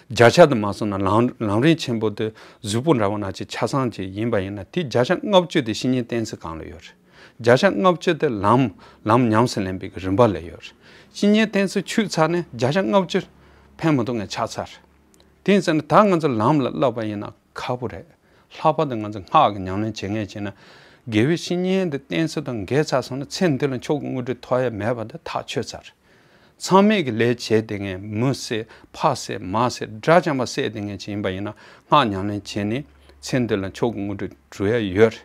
བརྒྱ་ཆ་དུ་མ་སོང་ན་ལམ་ལམ་རིམ་ཆེན་པོ་དེ་གཟུགས་པོ་འདྲ་བོ་ན་ཅིག་ཆ་ཚང་ཅིག་ཡིན་པ་ཡིན་ན་དེ་བརྒྱ་ཆ་ལྔ་བཅུ་དེ་བཤེས་གཉེན་བསྟེན་ཚུལ་གང་ལ་ཡོད་རེད། བརྒྱ་ཆ་ལྔ་བཅུ་དེ་ལམ་ལམ་ཉམས་སུ་ལེན་པའི་རིམ་པ་ལ་ཡོད་རེད། བཤེས་གཉེན་བསྟེན་ཚུལ་ཆུད་ཚར་ནས་བརྒྱ་ཆ་ལྔ་བཅུ་ཕན་མི་ཐོགས་ངས་ཆགས་ཚར་རེད། དེ་ཡིན་ཙང་ན་ད་ང་ཚོ་ལམ་ལ་བསླབ་པ་ཡིན་ན་ཁག་པོ་རེད། ལྷག་པར་དུ་ང་ཚོ་སྔགས་ཀྱི་ཉམས་ལེན་བྱེད་མཁན་བྱས་ན་དགེ་བའི་བཤེས་གཉེན་དེ་བསྟེན་ཚུལ་དང་འགལ་ཚར་སོང་ན་ཚེ་འདི་ལ་མཆོག་གི་དངོས་གྲུབ་ཐོབ་ཡ་མེད་པ་དེ་ཐག་ཆོད་ཚར་རེད། མཚམས་མེད་ཀྱི་ལས་བྱས་བསྡད་མཁན་མུ་བསད་ཕ་བསད་མ་བསད་དགྲ་བཅོམ་པ་བསད་བསྡད་མཁན་ཅིག་ཡིན་པ་ཡིན་ན་སྔགས་ཉམས་ལེན་བྱས་ནས་ཚེ་འདི་ལ་མཆོག་གི་དངོས་གྲུབ་སྒྲུབ་ཡ་ཡོད་རེད།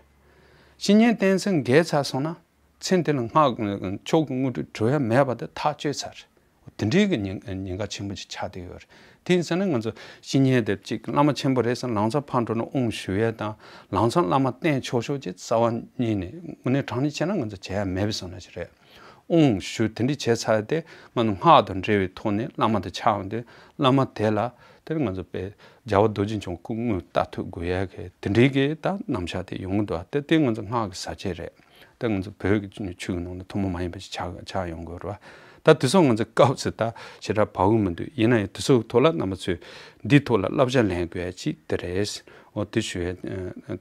བཤེས་གཉེན་བསྟེན་ཚུལ་འགལ་ཚར་སོང་ན་ཚེ་འདི་ལ་སྔགས་མཆོག་གི་དངོས་གྲུབ་སྒྲུབ་ཡ་མེད་པ་དེ་ཐག་ཆོད་ཚར་རེད། དེ་འདྲའི་གི་ཉེན་ཉེན་ཁ་ཆེན་པོ་ཅིག་ཆགས་བསྡད་ཡོད་རེད། དེ་ཡིན་ཙང་ན་ང་ཚོ་བཤེས་གཉེན་དེ་གཅིག་བླ་མ་ཆེན་པོ་རེད་ཟེར་ལམ་སང་ཕར་འགྲོ་ན་དབུ་ཞུ་ཡས་དང་ལམ་སང་བླ་མ་བསྟེན་ཆོག་ཆོག་ཅིག་རྩ་བ་ཉིད་ནས་དངོས་གནས་དྲང་གནས་བྱས་ན་ང་ཚོ་བྱེད་ཡ་མེད་པའི་བཟོ་འདྲ་ཅིག་རེད། དབང་ཞུ་དེ་འདྲ་བྱས་ཚར་ཏེ། ང་ཚོ་སྔགས་དང་འབྲེལ་བའི་ཐོག་ནས་བླ་མ་དང་ཕྱག་འོས་དེ། བླ་མ་དེ་ལ་དེ་ང་ཚོ་དཔེ་རྒྱལ་བ་རྡོ་རྗེ་འཆང་སྐུ་དངོས་ལྟ་ཐུབ་དགོས་ཡ་གི་དེ་འདྲའི་གི་ད་རྣམ་གཞག་དེ་ཡོང་གི་འདུག་དེ་དེ་ང་ཚོ་སྔགས་ཀྱི་ས་བཅད་རེད། ད་ང་ཚོ་བོད་ཀྱི་ཆོས་ཀྱི་ནང་ནས་ཐུན་མོང་མ་ཡིན་པ་ཞིག་ཆགས་ཆགས་ཡོང་དགོས་རེད་བ། ད་དེ་ཚོ་ང་ཚོ་སྐབས་སུ་ད་ཞེ་དྲག་བབ་གི་མི་འདུག་ཡིན་ན་ཡང་དེ་ཚོའི་ཐོག་ལ་རྣམ་པ་ཚོས་འདིའི་ཐོག་ལ་བསླབ་བྱ་ལེན་དགོས་ཡ་གཅིག་དེ་རེད། འོ་དེ་ཞུ་ཡ།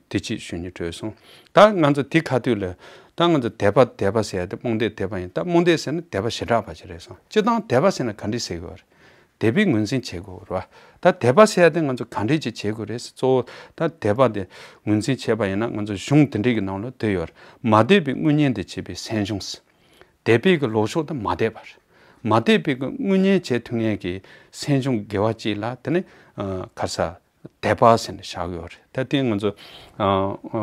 དེ་གཅིག་ཞུ་སྙིང་བྲོས་སོང་། ད་ང་ཚོ་དེ་ཁ་ཐུག་ལ། ད་ང་ཚོ་དད་པ་དད་པ་ཟེར་ཡ་དེ་རྨོངས་དད་དད་པ་ཡིན། ད་རྨོངས་དད་ཟེར་ན་དད་པ་ཞེ་དྲག་པ་ཞིག་རེད་སོང་། སྤྱིར་བཏང་དད་པ་ཟེར་ན་ག་འདྲ་ཟེར་དགོས་རེད། དད་པས་ངོས་འཛིན་བྱེད་དགོས་རེད་བ། ད་དད་པ་ཟེར་ཡ་དེ་ང་ཚོ་ག་འདྲ་ཅིག་བྱེད་དགོས་རེད་ཟེར། གཙོ་བོ་ད་དད་པ་དེ་ངོས་འཛིན་བྱས་པ་ཡིན་ན། ང་ཚོ་གཞུང་དེ་འདྲའི་གི་ནང་ལ་དེ་ཡོད་རེད། མ་དད་པའི་དངོས་གཉེན་དུ་བྱེད་པའི་སེམས་བྱུང་ཟེར། དད་པའི་གི་ལོག་ཕྱོགས་དེ་མ་དད་པ་རེད། མ་དད་པའི་གི་དངོས་གཉེན་བྱེད་ཐུབ་མཁན་གྱི་སེམས་བྱུང་དགེ་བ་གཅིག་ལ་དེ་ནི་ཨ་ག་རེ་ཟེར། དད་པ་ཟེར་ནས་བཞག་ཡོད་རེད། ད་དེ་ང་ཚོ་ཨ་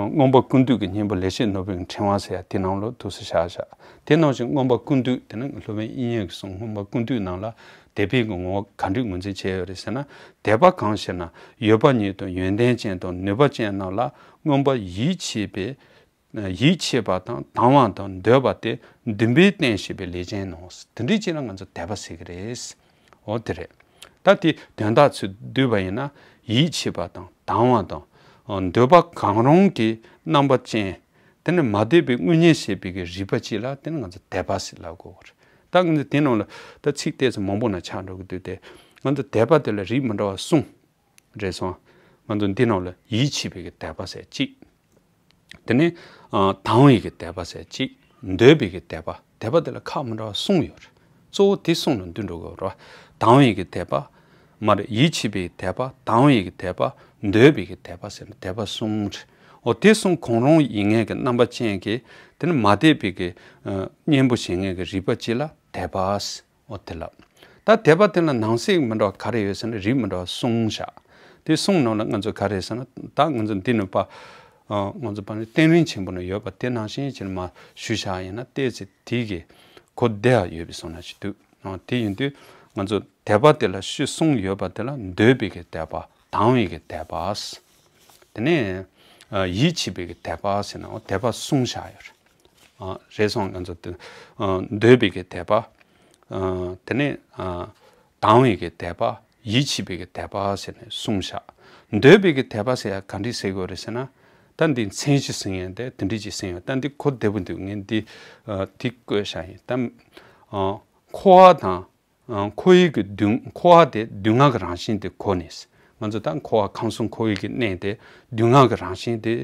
མངོན་པ་ཀུན་བཏུས་ཀྱི་སྙིང་པོ་ལེགས་བཤད་ནོར་བུའི་ཕྲེང་བ་ཟེར་ཡ་དེ་ནང་ལ་འདུག་སེ་བཞག་བཞག་དེ་ནང་བཞིན་མངོན་པ་ཀུན་བཏུས་དེ་ནི་སློབ་དཔོན་དབྱིག་གཉེན་གྱི་གསུང་མངོན་པ་ཀུན་བཏུས་ནང་ལ་དད་པའི་གི་ངོ་བོ་ག་འདྲས་ངོས་འཛིན་བྱས་ཡོད་རེད་ཟེར་ན། དད་པ་གང་ཞེ་ན། ཡོད་པ་ཉིད་དང་ཡོན་ཏན་ཅན་དང་ནུས་པ་ཅན་རྣམས་ལ་མངོན་པར་ཡིད་ཆེས་པའི། ཡིད་ཆེས་པ་དང་དང་བ་དང་འདོད་པ་སྟེ་འདུན་པའི་རྟེན་བྱེད་པའི་ལས་ཅན་ནོ། དེ་འདྲའི་ཅིག་ལ་ང་ཚོ་དད་པ་ཟེར་གི་རེད། འོ་དེ་རེད། ད་དེ་དོན་དག་ཚོ་བསྡུས་པ་ཡིན་ན། ཡིད་ཆེས་པ་དང་དང་བ་དང་འདོད་པ་གང་རུང་གི་རྣམ་པ་ཅན། དེ་ནི་མ་དད་པའི་དངོས་གཉེན་བྱེད་པའི་གི་རིགས་པ་ཅིག་ལ་དེ་ནི་ང་ཚོ་དད་པ་ཟེར་ལབ་དགོས་རེད། ད་ང་ཚོ་དེ་ནང་ལ་ད་ཚིག་ཏོག་ཙམ་མང་པོ་ན་ཆགས་འགྲོ་གི་འདུག་སྟེ། ང་ཚོ་དད་པ་དེ་ལ་རིགས་མི་འདྲ་བ་གསུམ་རེད་སོང་། ང་ཚོ་འདི་ནང་ལ་ཡིད་ཆེས་པའི་གི་དད་པ་ཟེར་གཅིག་དེ་ནས་ཨ་དང་བའི་གི་དད་པ་ཟེར་གཅིག་འདོད་པའི་གི་དད་པ། དད་པ་དེ་ལ་ཁག་མི་འདྲ་བ་གསུམ་ཡོད་རེད། གཙོ་བོ་དེ་གསུམ་ལ་འདུས་འགྲོ་དགོས་རེད། དང་བའི་གི་དད་པ། མ་རེད། ཡིད་ཆེས་པའི་དད་པ། དང་བའི་གི་དད་པ། འདོད་པའི་གི་དད་པ་ཟེར་ནས་དད་པ་གསུམ་རེད། འོ་དེ་གསུམ་གང་རུང་ཡིན་མཁན་གི་རྣམ་པ་ཅན་གྱི་དེ་ནི་མ་དད་པའི་གི་ཨ་གཉེན་པོ་བྱེད་མཁན་གི་རིགས་པ་ཅིག་ལ་དད་པ། འོ་དེ་ལ། ད་དད་པ་དེ་ལ་ནང་གསེས་མི་འདྲ་བ་ག་རེ་ཡོད་ཟེར་ན། རིགས་མི་འདྲ་བ་གསུམ་བཞག་དེ་གསུམ་ནང་ལ་ང་ཚོ་ག་རེ་ཟེར་ན། ད་ང་ཚོ་འདི་ནས་པ། ཨ་ང་ཚོ་པ་ནི་བསྟན་རིམ་ཆེན་པོ་ན་ཡོད་པ་དེ་ནང་བཞིན་ཅིག་མར་ཞུས་བཞག་ཡིན་ན། ཏོག་ཙམ་དེ་གི་གོ་བདེ་བ་ཡོད་པའི་བཟོ་འདྲ་ཞིག་འདུག་ཨ་དེ་ཡིན་དུས་ང་ཚོ་དད་པ་དེ་ལ་ཤུལ་གསུམ་ཡོད་པ་དེ་ལ་འདོད་པའི་གི་དད་པ། དང་བའི་གི་དད་པ། དེ་ནས་ཨ་ཡིད་ཆེས་པའི་གི་དད་པ་ཟེར་ན། འོ་དད་པ་གསུམ་བཞག་ཡོད་རེད། ཨ་རེད་སོང་། ང་ཚོ་དེ་ཨ་འདོད་པའི་གི་དད་པ། ཨ་དེ་ནས་ཨ་དང་བའི་གི་དད་པ། ཡིད་ཆེས་པའི་གི་དད་པ་ཟེར་ནས་གསུམ་བཞག་འདོད་པའི་གི་དད་པ་ཟེར་ཡ་ག་འདྲས་ཟེར་དགོས་རེད་ཟེར་ན། ད་འདི་མཚན་གཞི་ཟིན་ཡོད་དེ་དེ་འདྲས་ཅིག་ཟིན་ཡོད། ད་འདི་གོ་བདེ་པོ་འདུག་ངས་འདི་ཨ་དེ་བཀོད་བཞག་ཡིན། ད་ཨ་འཁོར་བ་དང་། ཨ་འཁོར་བའི་གི་སྡུག་འཁོར་བ་དེ་སྡུག་བསྔལ་གྱི་རང་བཞིན་དེ་གོ་ནས། ང་ཚོ་ད་འཁོར་བ་ཁམས་གསུམ་འཁོར་བའི་གི་གནས་དེ་སྡུག་བསྔལ་གྱི་རང་བཞིན་དེ་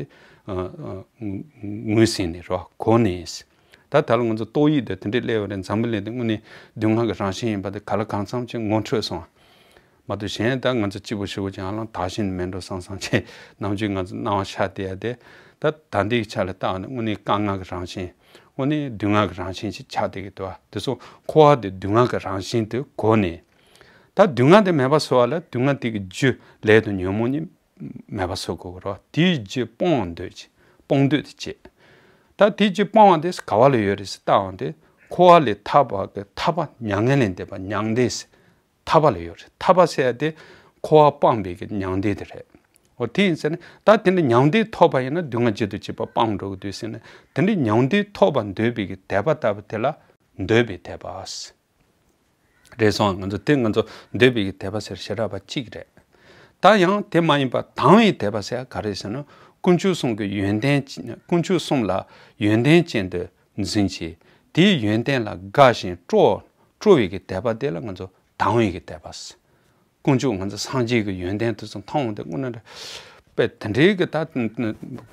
ཨ་ཨ་ངོས་ཟིན་ནས་རོ་གོ་ནས། ད་ད་ལོ་ང་ཚོ་ཏོག་དབྱིབས་དེ་དེ་འདྲས་སླེབས་པ་རེད། འཛམ་བུ་གླིང་དེ་དངོས་གནས་སྡུག་བསྔལ་གྱི་རང་བཞིན་ཡིན་པ་དེ་ག་ལ་གང་འཚམ་ཅིག་ངོ་འཕྲོད་སོང་། མ་གཏོགས་གཞན་ད་ང་ཚོ་སྐྱིད་པོ་ཞེ་པོ་ཅིག་ཨ་ལང་དག་ཞིང་མེད་འགྲོ་བསམ་བསམ་བྱས་ནམ་རྒྱུན་ང་ཚོ་སྣང་བ་ཤར་བསྡད་ཡ་དེ། ད་ད་ལྟའི་ཆ་ལ་བལྟས་ན་དངོས་གནས་དཀའ་ངལ་གྱི་རང་བཞིན། དངོས་གནས་སྡུག་བསྔལ་གྱི་རང་བཞིན་ཞིག་ཆགས་བསྡད་ཀྱི་འདུག་བ། དེ་ཚོ་འཁོར་བ་དེ་སྡུག་བསྔལ་གྱི་རང་བཞིན་དུ་གོ་ནས། ད་སྡུག་བསྔལ་དེ་མེད་པ་བཟོ་བ་ལ་སྡུག་བསྔལ་དེ་གི་རྒྱུ་ལས་དང་ཉོན་མོངས་གཉིས་མེད་པ་བཟོ་དགོས་ཀྱི་རེད་བ། དེའི་རྒྱུ་སྤོང་བ་འདོད་ཅིང་སྤོང་འདོད་དེ་བྱེད། ད་དེའི་རྒྱུ་སྤོང་བ་དེ་ག་བ་ལ་ཡོད་རེད་ཟེར་བལྟ་བ་དེ། འཁོར་བ་ལས་ཐར་བ་གི་ཐར་པ། མྱ་ངན་ལས་འདས་པ་མྱང་འདས་ཟེར། ཐར་པ་ལ་ཡོད་རེད། ཐར་པ་ཟེར་ཡ་དེ་འཁོར་བ་སྤངས་པའི་གི་མྱང་འདས་དེ་རེད། འོ་དེ་ཡིན་ཟེར་ན། ད་དེ་འདྲ་མྱང་འདས་ཐོབ་པ་ཡིན་ན་སྡུག་བསྔལ་བརྗེད་དུ་བྱེད་པ་སྤངས་འགྲོ་གི་འདུག་ཟེར་ན། དེ་འདྲའི་མྱང་འདས་ཐོབ་པར་འདོད་པའི་གི་དད་པ་ལྟ་བུ་དེ་ལ་འདོད་པའི་དད་པ་ཟེར། རེད་སོང་། ང་ཚོ་དེ་ང་ཚོ་འདོད་པའི་གི་དད་པ་ཟེར་ཞེ་དྲག་པ་གཅིག་རེད། ད་ཡང་དེ་མ་ཡིན་པ་དང་བའི་དད་པ་ཟེར་ག་རེ་ཟེར་ན། དཀོན་མཆོག་གསུམ་གྱི་ཡོན་ཏན། དཀོན་མཆོག་གསུམ་ལ་ཡོན་ཏན་ཅན་དུ་འཛིན་ཅིང་། དེའི་ཡོན་ཏན་ལ་དགའ་ཞིང་སྤྲོ། སྤྲོ་བའི་གི་དད་པ་དེ་ལ་ང་ཚོ་དང་བའི་གི་དད་པ་ཟེར། དཀོན་མཆོག་ང་ཚོ་སངས་རྒྱས་ཀྱི་ཡོན་ཏན་དེ་ཚོ་མཐོང་བ་དེ་དངོས་གནས་དཔེ་དེ་འདྲའི་གི་ད་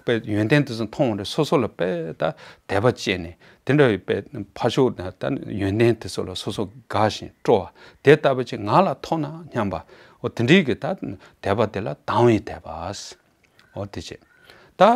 དཔེ་ཡོན་ཏན་དེ་ཚོ་མཐོང་བ་དེ་སོ་སོ་ལ་དཔེ་ད་དད་པ་སྐྱེས་ནས། དེ་འདྲ་བའི་དཔེ་ཕར་ཕྱོགས་ད་ཡོན་ཏན་དེ་ཚོ་ལ་སོ་སོ་དགའ་ཞིང་སྤྲོ་བ་དེ་ལྟ་བུ་ཅིག་ང་ལ་ཐོབ་ན་སྙམ་པ། འོ་དེ་འདྲའི་གི་ད་དད་པ་དེ་ལ་དང་བའི་དད་པ་ཟེར། འོ་དེ་བྱས། ད་ཨ་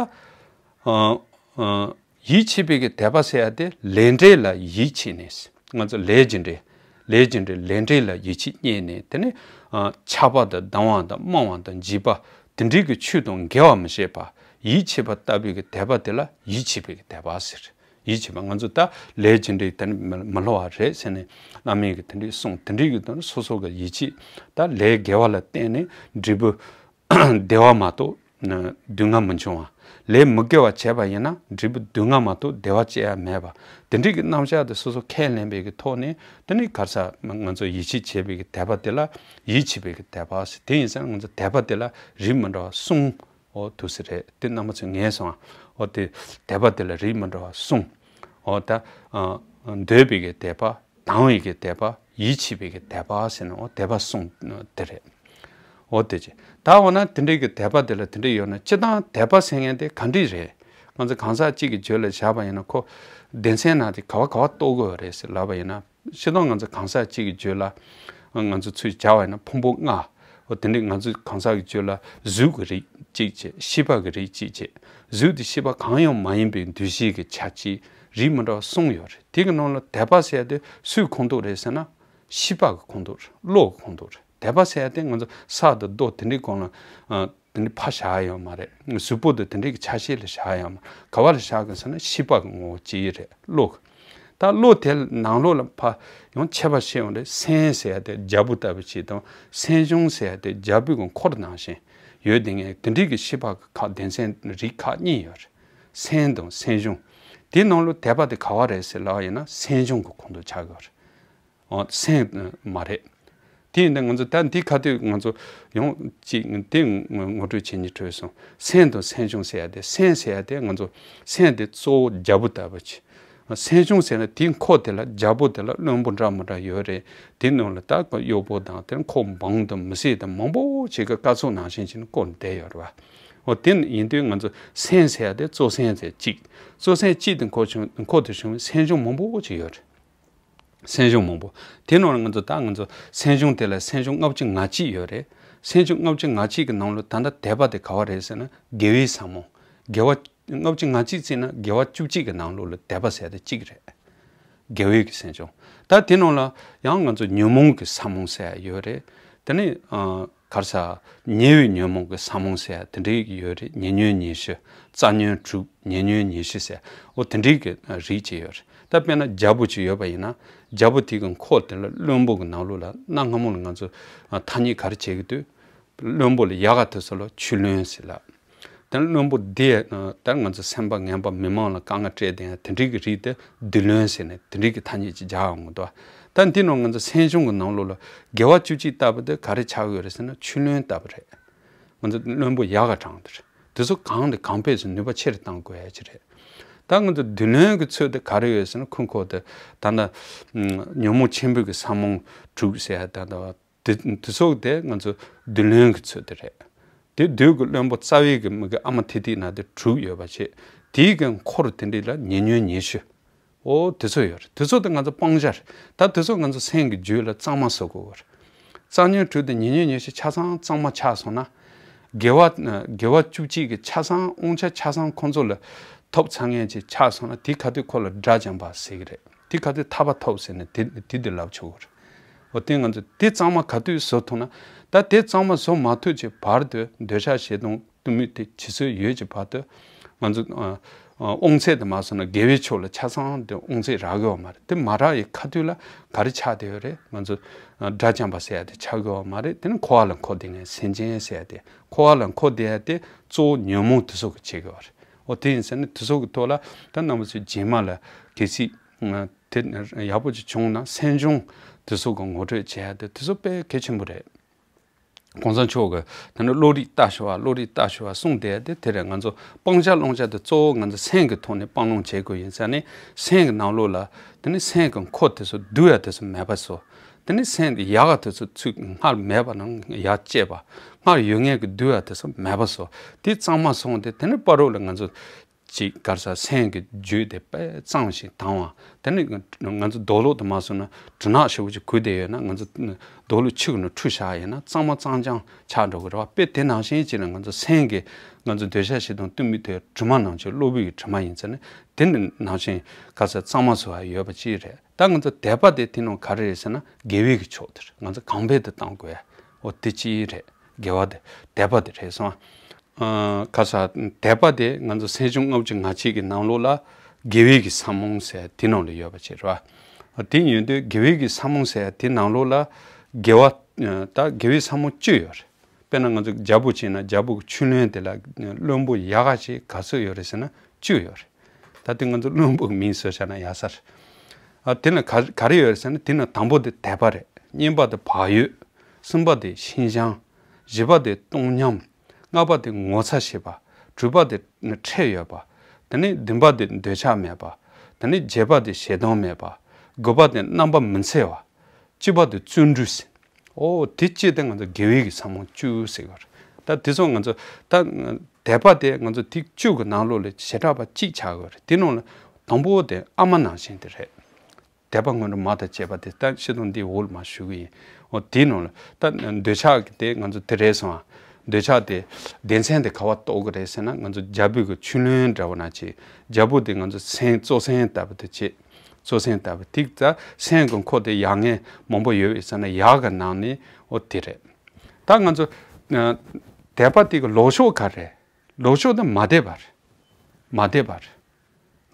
ཨ་ཡིད་ཆེས་པའི་གི་དད་པ་ཟེར་ཡ་དེ་ལས་འབྲས་ལ་ཡིད་ཆེས་ནས། ང་ཚོ་ལས་ཀྱི་འབྲས། ལས་ཀྱི་འབྲས། ལས་འབྲས་ལ་ཡིད་ཆེས་རྙེད་ནས། དེ་ནས་ཨ་ཆགས་པ་དང་སྡང་བ་དང་རྨོངས་པ་དང་འཇིགས་པ་དེ་འདྲའི་གི་ཆོས་དང་འགལ་བ་མི་བྱེད་པ། ཡིད་ཆེས་པ་ལྟ་བུའི་གི་དད་པ་དེ་ལ་ཡིད་ཆེས་པའི་གི་དད་པ་ཟེར། ཡིད་ཆེས་པ། ང་ཚོ་ད་ལས་ཀྱི་འབྲས་དེ་ནི་མི་མི་སླུ་བ་རེད་ཟེར་ནས་བླ་མས་གི་དེ་འདྲའི་གསུངས། དེ་འདྲའི་གི་དོན་སོ་སོ་གི་ཡིད་ཆེས། ད་ལས་དགེ་བ་ལ་བརྟེན་ནས་འབྲས་བུ་བདེ་བ་མ་གཏོགས་ སྡུག་བསྔལ་མི་འབྱུང་བ། ལས་མི་དགེ་བ་བྱས་པ་ཡིན་ན་འབྲས་བུ་སྡུག་བསྔལ་མ་གཏོགས་བདེ་བ་ཅི་ཡང་མེད་པ། དེ་འདྲའི་གི་རྣམ་གཞག་དེ་སོ་སོ་ཁས་ལེན་པའི་གི་ཐོག་ནས་དེ་ནི་ག་རེ་ཟ་ང་ཚོ་ཡིད་ཆེས་བྱེད་པའི་གི་དད་པ་དེ་ལ་ཡིད་ཆེས་པའི་གི་དད་པ་ཟེར། དེ་ཡིན་ཙང་ང་ཚོ་དད་པ་དེ་ལ་རིགས་མི་འདྲ་བ་གསུམ། འོ་འདུག་སེ་རེད། དེ་རྣམ་པ་ཚོས་ངེས་སོང་ཨ། འོ་དེ་དད་པ་དེ་ལ་རིགས་མི་འདྲ་བ་གསུམ། འོ་ད་ཨ་འདོད་པའི་གི་དད་པ། དང་བའི་གི་དད་པ། ཡིད་ཆེས་པའི་གི་དད་པ་ཟེར་ན་འོ་དད་པ་གསུམ་དེ་རེད། འོ་དེ་ཅི། ད་འོ་ན་དེ་འདྲའི་གི་དད་པ་དེ་ལ་དེ་འདྲ་ཡོད་ན་སྤྱིར་བཏང་དད་པ་ཟེར་མཁན་དེ་ག་འདྲ་རེད། ང་ཚོ་གང་ཟག་གཅིག་གི་རྒྱུད་ལ་བཞག་པ་ཡིན་ན་ཁོ་སྡེ་ཚན་ནང་དེ་ག་བ་ག་བ་གཏོགས་དགོས་རེད་ཟེར་ལབ་པ་ཡིན་ན། སྤྱིར་བཏང་ང་ཚོ་གང་ཟག་གཅིག་གི་རྒྱུད་ལ་ང་ཚོ་ཚུར་བྱ་བ་ཡིན་ན་ཕུང་པོ་ལྔ། འོ་དེ་འདྲའི་ང་ཚོ་གང་ཟག་གི་རྒྱུད་ལ་གཟུགས་ཀྱི་རིགས་གཅིག་བྱས། ཤེས་པ་གི་རིགས་གཅིག་བྱས། གཟུགས་དེ་ཤེས་པ་གང་ཡང་མ་ཡིན་པའི་འདུ་ཤེས་ཀྱི་ཆ་གཅིག། རིགས་མི་འདྲ་བ་གསུམ་ཡོད་རེད། དེ་གི་ནང་ལ་དད་པ་ཟེར་ཡ་དེ་སུའི་ཁོངས་གཏོགས་རེད་ཟེར་ན། ཤེས་པ་གི་ཁོངས་གཏོགས་རེད། བློ་གི་ཁོངས་གཏོགས་རེད། དད་པ་ཟེར་ཡ་དེ་ང་ཚོ་ས་དང་རྡོ་དེ་འདྲའི་སྒང་ལ་ཨ། དེ་འདྲའི་ཕར་བཞག་ཡོད་མ་རེད། གཟུགས་པོ་དང་དེ་འདྲའི་གི་ཆ་ཤས་ལ་བཞག་ཡོད་མ་རེད། ག་བ་ལ་བཞག་གི་ཟེར་ན་ཤེས་པ་གི་ངོ་བོ་གཅིག་རེད། བློ་གི། ད་བློ་དེ་ནང་ལོགས་ལ་ཕར་ཡང་ཁྱད་པར་ཕྱེ་ཡོང་དུས་སེམས་ཟེར་ཡ་དེ་རྒྱལ་པོ་ལྟ་བུ་གཅིག་དང་སེམས་བྱུང་ཟེར་ཡ་དེ་རྒྱལ་པོའི་གི་འཁོར་ནང་བཞིན་ཡོད། དེ་ངས་དེ་འདྲའི་གི་ཤེས་པ་གི་ཁག་སྡེ་ཚན་རིགས་ཁག་གཉིས་ཡོད་རེད། སེམས་དང་སེམས་བྱུང་། དེའི་ནང་ལོགས་དད་པ་དེ་ག་བ་རེད་ཟེར་ལབ་པ་ཡིན་ན་སེམས་བྱུང་གི་ཁོངས་སུ་ཆགས་ཀྱི་ཡོད་རེད། འོ་སེམས་མ་རེད། དེ་ཡིན་དུས་ང་ཚོ་ད་འདི་ཁ་ཐུག་ང་ཚོ་ཡང་གཅིག་དེ་ངོ་སྤྲོད་བྱེད་སྙིང་བྲོད་སོང་། སེམས་དང་སེམས་བྱུང་ཟེར་ཡ་དེ། སེམས་ཟེར་ཡ་དེ་ང་ཚོ་སེམས་དེ་གཙོ་བོ་རྒྱལ་པོ་ལྟ་བུ་ཅིག། སེམས་བྱུང་ཟེར་ན་དེའི་འཁོར་དེ་ལ་རྒྱལ་པོ་དེ་ལ་བློན་པོ་འདྲ་མི་འདྲ་ཡོད་རེད། དེ་ནང་ལ་ད་གཡོག་པོ་དང་དེར་འཁོར་འབངས་དང་མི་སེར་དང་མང་པོ་ཅིག་གི་སྐར་ཚོགས་ནང་བཞིན་བྱས་ནས་བསྐོར་བསྡད་ཡོད་རེད་བ། འོ་དེ་ཡིན་དུས་ང་ཚོ་སེམས་ཟེར་ཡ་དེ་གཙོ་སེམས་ཟེར་གཅིག། གཙོ་སེམས་གཅིག་དེ་འཁོར་བྱུང་འཁོར་དུ་བྱུང་བའི་སེམས་བྱུང་མང་པོ་ཅིག་ཡོད་རེད། སེམས་བྱུང་མང་པོ། དེ་ནང་ལ་ང་ཚོ་ད་ང་ཚོ་སེམས་བྱུང་དེ་ལ་སེམས་བྱུང་ལྔ་བཅུ་ང་གཅིག་ཡོད་རེད། སེམས་བྱུང་ལྔ་བཅུ་ང་གཅིག་གི་ནང་ལ་ད་ལྟ་དད་པ་དེ་ག་བ་རེད་ཟེར་ན་དགེ་བའི་ས་བོན། དགེ་བ་ལྔ་བཅུ་ང་གཅིག་བརྩིས་ན་དགེ་བ་བཅུ་གཅིག་གི་ནང་ལོགས་ལ་དད་པ་ཟེར་དེ་གཅིག་རེད། དགེ་བའི་གི་སེམས་བྱུང་། ད་དེ་ནང་ལ་ཡང་ང་ཚོ་ཉོན་མོངས་ཀྱི་ས་བོན་ཟེར་ཡ་ཡོད་རེད། དེ་ནས་ཨ། ག་རེ་ཟ། ཉེ་བའི་ཉོན་མོངས་ཀྱི་ས་བོན་ཟེར་ཡ་དེ་འདྲའི་ཡོད་རེད། ཉེ་ཉོན་ཉི་ཤུ། རྩ་ཉོན་དྲུག། ཉེ་ཉོན་ཉི་ཤུ་ཟེར། འོ་དེ་འདྲའི་གི་རིགས་ཅིག་ཡོད་རེད། ད་དཔེར་ན་རྒྱལ་པོ་ཅིག་ཡོད་པ་ཡིན་ན་རྒྱལ་པོ་དེ་གི་འཁོར་དེ་ལ་བློན་པོ་གི་ནང་ལོགས་ལ་གནའ་སྔ་མོ་ལ་ང་ཚོ་ཐ་སྙད་ག་རེ་བྱེད་ཀྱི་འདུག། བློན་པོ་ལ་ཡག་ག་དེ་ཚོ་ལ་ཆོས་བློན་ཟེར་ལབ། དེ་ནས་བློན་པོ་དེ་ད་ང་ཚོ་སེམས་པ་ངན་པ་མི་མང་ལ་དཀའ་ངལ་སྤྲད་བསྡད་ཡ་དེ་འདྲའི་གི་རིགས་དེ་སྡིག་བློན་ཟེར་ནས་དེ་འདྲའི་གི་ཐ་སྙད་ཅིག་རྒྱག་ཡོང་གི་འདུག། ད་འདི་ནང་ང་ཚོ་སེམས་བྱུང་གི་ནང་ལོགས་ལ་དགེ་བ་བཅུ་གཅིག་ལྟ་བུ་དེ་ག་རེ་ཆགས་ཡོད་རེད་ཟེར་ན་ཆོས་བློན་ལྟ་བུ་རེད། ང་ཚོ་བློན་པོ་ཡག་ག་དྲང་དེ་རེད། དེ་ཚོ་གང་དང་གང་ཕེབས་སུ་ནུས་པ་ཆེ་རུ་གཏང་དགོས་ཡ་ཅིག་རེད། ད་ང་ཚོ་སྡིག་བློན་གྱི་ཚུལ་དེ་ག་རེ་ཡོད་ཟེར་ན་ཁོ་ཁོ་དེ་ད་ལྟ་ཉོན་མོངས་ཆེན་པོའི་གི་ས་བོན་དྲུག་ཟེར་ཡ་ད་ལྟ་དེ་དེ་ཚོ་དེ་ང་ཚོ་སྡིག་བློན་གྱི་ཚུལ་དེ་རེད། དེ་བདུད་ཀྱི་བློན་པོ་རྩ་བའི་གི་མི་གི་ཨ་མ་ཐི་ཐི་ན་དེ་དྲུག་ཡོད་པ་བྱས། དེའི་གི་འཁོར་དེ་འདྲ་ལ་ཉེ་ཉོན་ཉི་ཤུ། འོ་དེ་ཚོ་ཡོད་རེད། དེ་ཚོ་དེ་ང་ཚོ་སྤང་བྱ་རེད། ད་དེ་ཚོ་ང་ཚོ་སེམས་ཀྱི་རྒྱུད་ལ་གཙང་མ་བཟོ་དགོས་པ་རེད། རྩ་ཉོན་དྲུག་དང་ཉེ་ཉོན་ཉི་ཤུ་ཆ་ཚང་གཙང་མ་ཆགས་སོང་ན། དགེ་བ་དགེ་བ་བཅུ་གཅིག་གི་ཆ་ཚང་དབང་ཆ་ཆ་ཚང་ཁོང་ཚོ་ལ་ཐོབ་ཚར་མཁན་ཅིག་ཆགས་སོང་ན་དེ་ག་དུས་ཁོ་ལ་དགྲ་བཅོམ་པ་ཟེར་གི་རེད། དེ་ག་དུས་ཐར་པ་ཐོབ་ཟེར་ནས་དེ་དེ་དུས་ལབ་ཆོག་གི་རེད། འོ་དེ་ང་ཚོ་དེ་གཙང་མ་ག་དུས་བཟོ་ཐུབ་ན། ད་དེ་གཙང་མ་བཟོ་མ་ཐུབ་ཀྱི་བར་དུ་འདོད་ཆགས་ཞེ་སྡང་གཏི་མུག་དེ་ཇི་སྲིད་ཡོད་ཀྱི་བར་དུ་ང་ཚོ་ཨ་ཨ་དབང་ཚད་དུ་མ་སོང་ན་དགེ་བའི་ཕྱོགས་ལ་ཆ་ཚང་དེ་དབང་ཚད་རག་གི་ཡོད་མ་རེད། དེ་མ་རག་ཡི་ག་དུས་ལ་ག་རེ་ཆགས་བསྡད་ཡོད་རེད། ང་ཚོ་ཨ་དགྲ་བཅོམ་པ་ཟེར་ཡ་དེ་ཆགས་ཀྱི་ཡོད་མ་རེད། དེ་ནི་འཁོར་བ་ལ་འཁོར་བསྡད་མཁན་སེམས་ཅན་ཟེར་ཡ་དེ། འཁོར་བ་ལ་འཁོར་བསྡད་ཡ་དེ་གཙོ་བོ་ཉོན་མོངས་དེ་ཚོ་གི་བྱེད་ཀྱི་ཡོད་རེད། འོ་དེ་ཡིན་ཟེར་ནས་དེ་ཚོ་གི་ཐོག་ལ་ད་རྣམ་པ་ཚོས་རྗེས་མ་ལ་གལ་སྲིད་དེ་ཡག་པོ་ཅིག་བྱུང་ན་སེམས་བྱུང་དེ་ཚོ་གི་ངོ་སྤྲོད་བྱེད་ཡ་དེ་དེ་ཚོ་དཔེ་གལ་ཆེན་པོ་རེད། གོང་ས་མཆོག་གིས་ད་ནི་བློ་རིག་ལྟ་ཞུ་བ། བློ་རིག་ལྟ་ཞུ་བ་གསུངས་བསྡད་དེ་དེ་རེད། ང་ཚོ་སྤང་བྱ་བླང་བྱ་དེ་གཙོ་བོ་ང་ཚོ་སེམས་ཀྱི་ཐོག་ནས་སྤང་བླང་བྱེད་དགོས་ཡིན་ཟེར་ནས་སེམས་ཀྱི་ནང་ལོགས་ལ་དེ་ནི་སེམས་ཀྱི་འཁོར་དེ་ཚོ་སྡུག་ཡ་དེ་ཚོ་མེད་པ་བཟོ། དེ་ནི་སེམས་དེ་ཡག་ག་དེ་ཚོ་ཚུར་སྔར་མེད་པ་ནང་ཡར་སྐྱེས་པ། སྔར་ཡོད་མཁན་གྱི་སྡུག་ཡ་དེ་ཚོ་མེད་པ་བཟོ། དེ་གཙང་མ་སོང་སྟེ་དེ་ནི་བར་དུ་ལ་ང་ཚོ་ཅིག་ག་རེ་ཟ། སེམས་ཀྱི་རྒྱུད་དེ་དཔེ་གཙང་ཞིང་དྭངས་བ། དེ་ནི་ང་ཚོ་རྡོ་སློག་དུ་མ་སོང་ན་གྲུ་ནག་ཞེ་པོ་ཅིག་གོན་བསྡད་ཡོད་ན་ང་ཚོ་རྡོ་སློག་ཆུ་གི་ནང་འཁྲུད་བཞག་ཡིན་ན་གཙང་མ་གཙང་རྐྱང་ཆགས་འགྲོ་གི་རེད་བ། དཔེ་དེ་ནང་བཞིན་བྱས་ན་ང་ཚོ་སེམས་ཀྱི་ང་ཚོ་འདོད་ཆགས་ཞེ་སྡང་གཏི་མུག་དེ་དྲི་མ་ནང་བཞིན་སློབ་བུའི་གི་དྲི་མ་ཡིན་ཙང་ནི་དེ་ནི་ནང་བཞིན་ག་རེ་ཟ། གཙང་མ་བཟོ་བ་ཡོད་པ་ཅིག་རེད། ད་ང་ཚོ་དད་པ་དེ་དེ་ནང་ག་རེ་རེད་ཟེར་ན་དགེ་བའི་གི་ཕྱོགས་དེ་རེད། ང་ཚོ་གོང་འཕེལ་དུ་གཏང་དགོས་ཡ། འོ་དེ་ཅི་རེད། དགེ་བ་དེ་དད་པ་དེ་རེད་སོང་། ཨ་ག་རེ་ཟ། དད་པ་དེ་ང་ཚོ་སེམས་བྱུང་ལྔ་བཅུ་ང་གཅིག་གི་ནང་ལོགས་ལ་དགེ་བའི་གི་ས་བོན་ཟེར་དེ་ནང་ལ་ཡོད་པ་ཅིག་རེད་བ། དེ་ཡིན་དུས་དགེ་བའི་གི་ས་བོན་ཟེར་དེ་ནང་ལོགས་ལ་དགེ་བ། ད་དགེ་བའི་ས་བོན་བཅུ་ཡོད་རེད། དཔེར་ན་ང་ཚོ་རྒྱལ་པོ་བྱས་ན་རྒྱལ་པོ་གི་ཆོས་བློན་དེ་ལ་བློན་པོ་ཡག་ག་ཞིག་ག་ཚོད་ཡོད་རེད་ཟེར་ན་བཅུ་ཡོད་རེད། ད་དེ་ང་ཚོ་བློན་པོ་གི་མིང་བཟོས་བཞག་ན་ཡག་ས་རེད། ཨ་དེ་ལ་ག་ག་རེ་ཡོད་རེད་ཟེར་ན། དེ་ནི་དང་པོ་དེ་དད་པ་རེད། གཉིས་པ་དེ་བག་ཡོད། གསུམ་པ་དེ་ཤིན་སྦྱངས། བཞི་པ་དེ་བཏང་སྙོམས། ལྔ་པ་དེ་ངོ་ཚ་ཤེས་པ། དྲུག་པ་དེ་ཁྲེལ་ཡོད་པ། དེ་ནས་བདུན་པ་དེ་འདོད་ཆགས་མེད་པ། དེ་ནས་བརྒྱད་པ་དེ་ཞེ་སྡང་མེད་པ། དགུ་པ་དེ་རྣམ་པ་མི་འཚེ་བ། བཅུ་པ་དེ་བརྩོན་འགྲུས་ཟེར། ཨོ་དེ་བཅུ་དེ་ང་ཚོ་དགེ་བའི་གི་ས་བོན་བཅུ་ཟེར་གི་རེད། ད་དེ་ཚོ་ང་ཚོ་ད་དད་པ་དེ་ང་ཚོ་དེ་བཅུ་གི་ནང་ལོགས་ལ་བྱེ་བྲག་པ་གཅིག་ཆགས་གི་རེད། དེ་ནང་ལ་དང་པོ་དེ་ཨ་མ་ནང་བཞིན་དེ་རེད། དད་པ་སྔོན་འགྲོ་མ་དང་བཅས་པ་དེ་ད་སྤྱིར་བཏང་འདིའི་འོག་ལ་མར་ཞུ་གི་ཡིན། འོ་དེའི་ནང་ལ་ད་འདོད་ཆགས་ཀྱི་དེ་ང་ཚོ་དེ་རེད་སོང་ཨ། འདོད་ཆགས་དེ་སྡེ་ཚན་དེ་ག་བ་གཏོགས་ཀྱི་རེད་ཟེར་ན། ང་ཚོ་རྒྱལ་པོའི་གི་ཆོས་བློན་འདྲ་བོ་ན་བྱེད། རྒྱལ་པོ་དེ་ང་ཚོ་སེམས་གཙོ་སེམས་ལྟ་བུ་དེ་བྱེད། གཙོ་སེམས་ལྟ་བུ་དེ་ད་སེམས་ཀྱི་འཁོར་དེ་ཡག་ངན་མང་པོ་ཡོད་ཟེར་ན་ཡག་གི་ནང་ནས་འོ་དེ་རེད། ད་ང་ཚོ་དད་པ་དེ་གི་ལོག་ཕྱོགས་ག་རེ། ལོག་ཕྱོགས་དེ་མ་དད་པ་རེད། མ་དད་པ་རེད།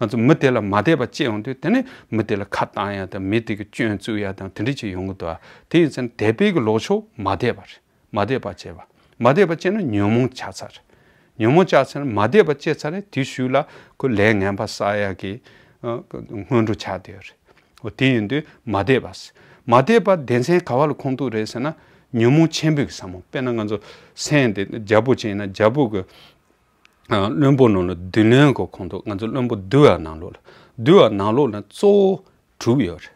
ང་ཚོ་མི་དེ་ལ་མ་དད་པ་སྐྱེ་ཡོང་དུས་དེ་ནས་མི་དེ་ལ་ཁ་བཏང་ཡ་དང་མི་དེ་གི་སྐྱོན་བཙུགས་ཡ་དང་དེ་འདྲ་ཅིག་ཡོང་གི་འདུག་ཨ། དེ་ཡིན་ཙང་དད་པའི་གི་ལོག་ཕྱོགས་མ་དད་པ་རེད། མ་དད་པ་བྱས་པ། མ་དད་པ་བྱས་ན་ཉོན་མོངས་ཆགས་ཚར་རེད། ཉོན་མོངས་ཆགས་ཚར་ན་མ་དད་པ་སྐྱེ་ཚར་རེད། དེའི་གཞུག་ལ་ཁོ་ལས་ངན་པ་བསགས་ཡ་གི་སྔོན་འགྲོ་ཆགས་བསྡད་ཡོད་རེད། འོ་དེ་ཡིན་དུས་མ་དད་པ། མ་དད་པ་སྡེ་ཚན་ག་བ་ལ་ཁོངས་གཏོགས་རེད་ཟེར་ན། ཉོན་མོངས་ཆེན་པོའི་གི་ས་བོན། དཔེར་ན་ང་ཚོ་སེམས་དེ་རྒྱལ་པོ་ཅིག་ཡིན་ན་རྒྱལ་པོ་གི་ཨ་བློན་པོ་ནང་ལ་བདུད་བློན་གྱི་ཁོངས་གཏོགས། ང་ཚོ་བློན་པོ་འདུལ་བ་ནང་ལོགས་ལ། འདུལ་བ་ནང་ལོགས་ལ་གཙོ་བོ་དྲུག་ཡོད་རེད།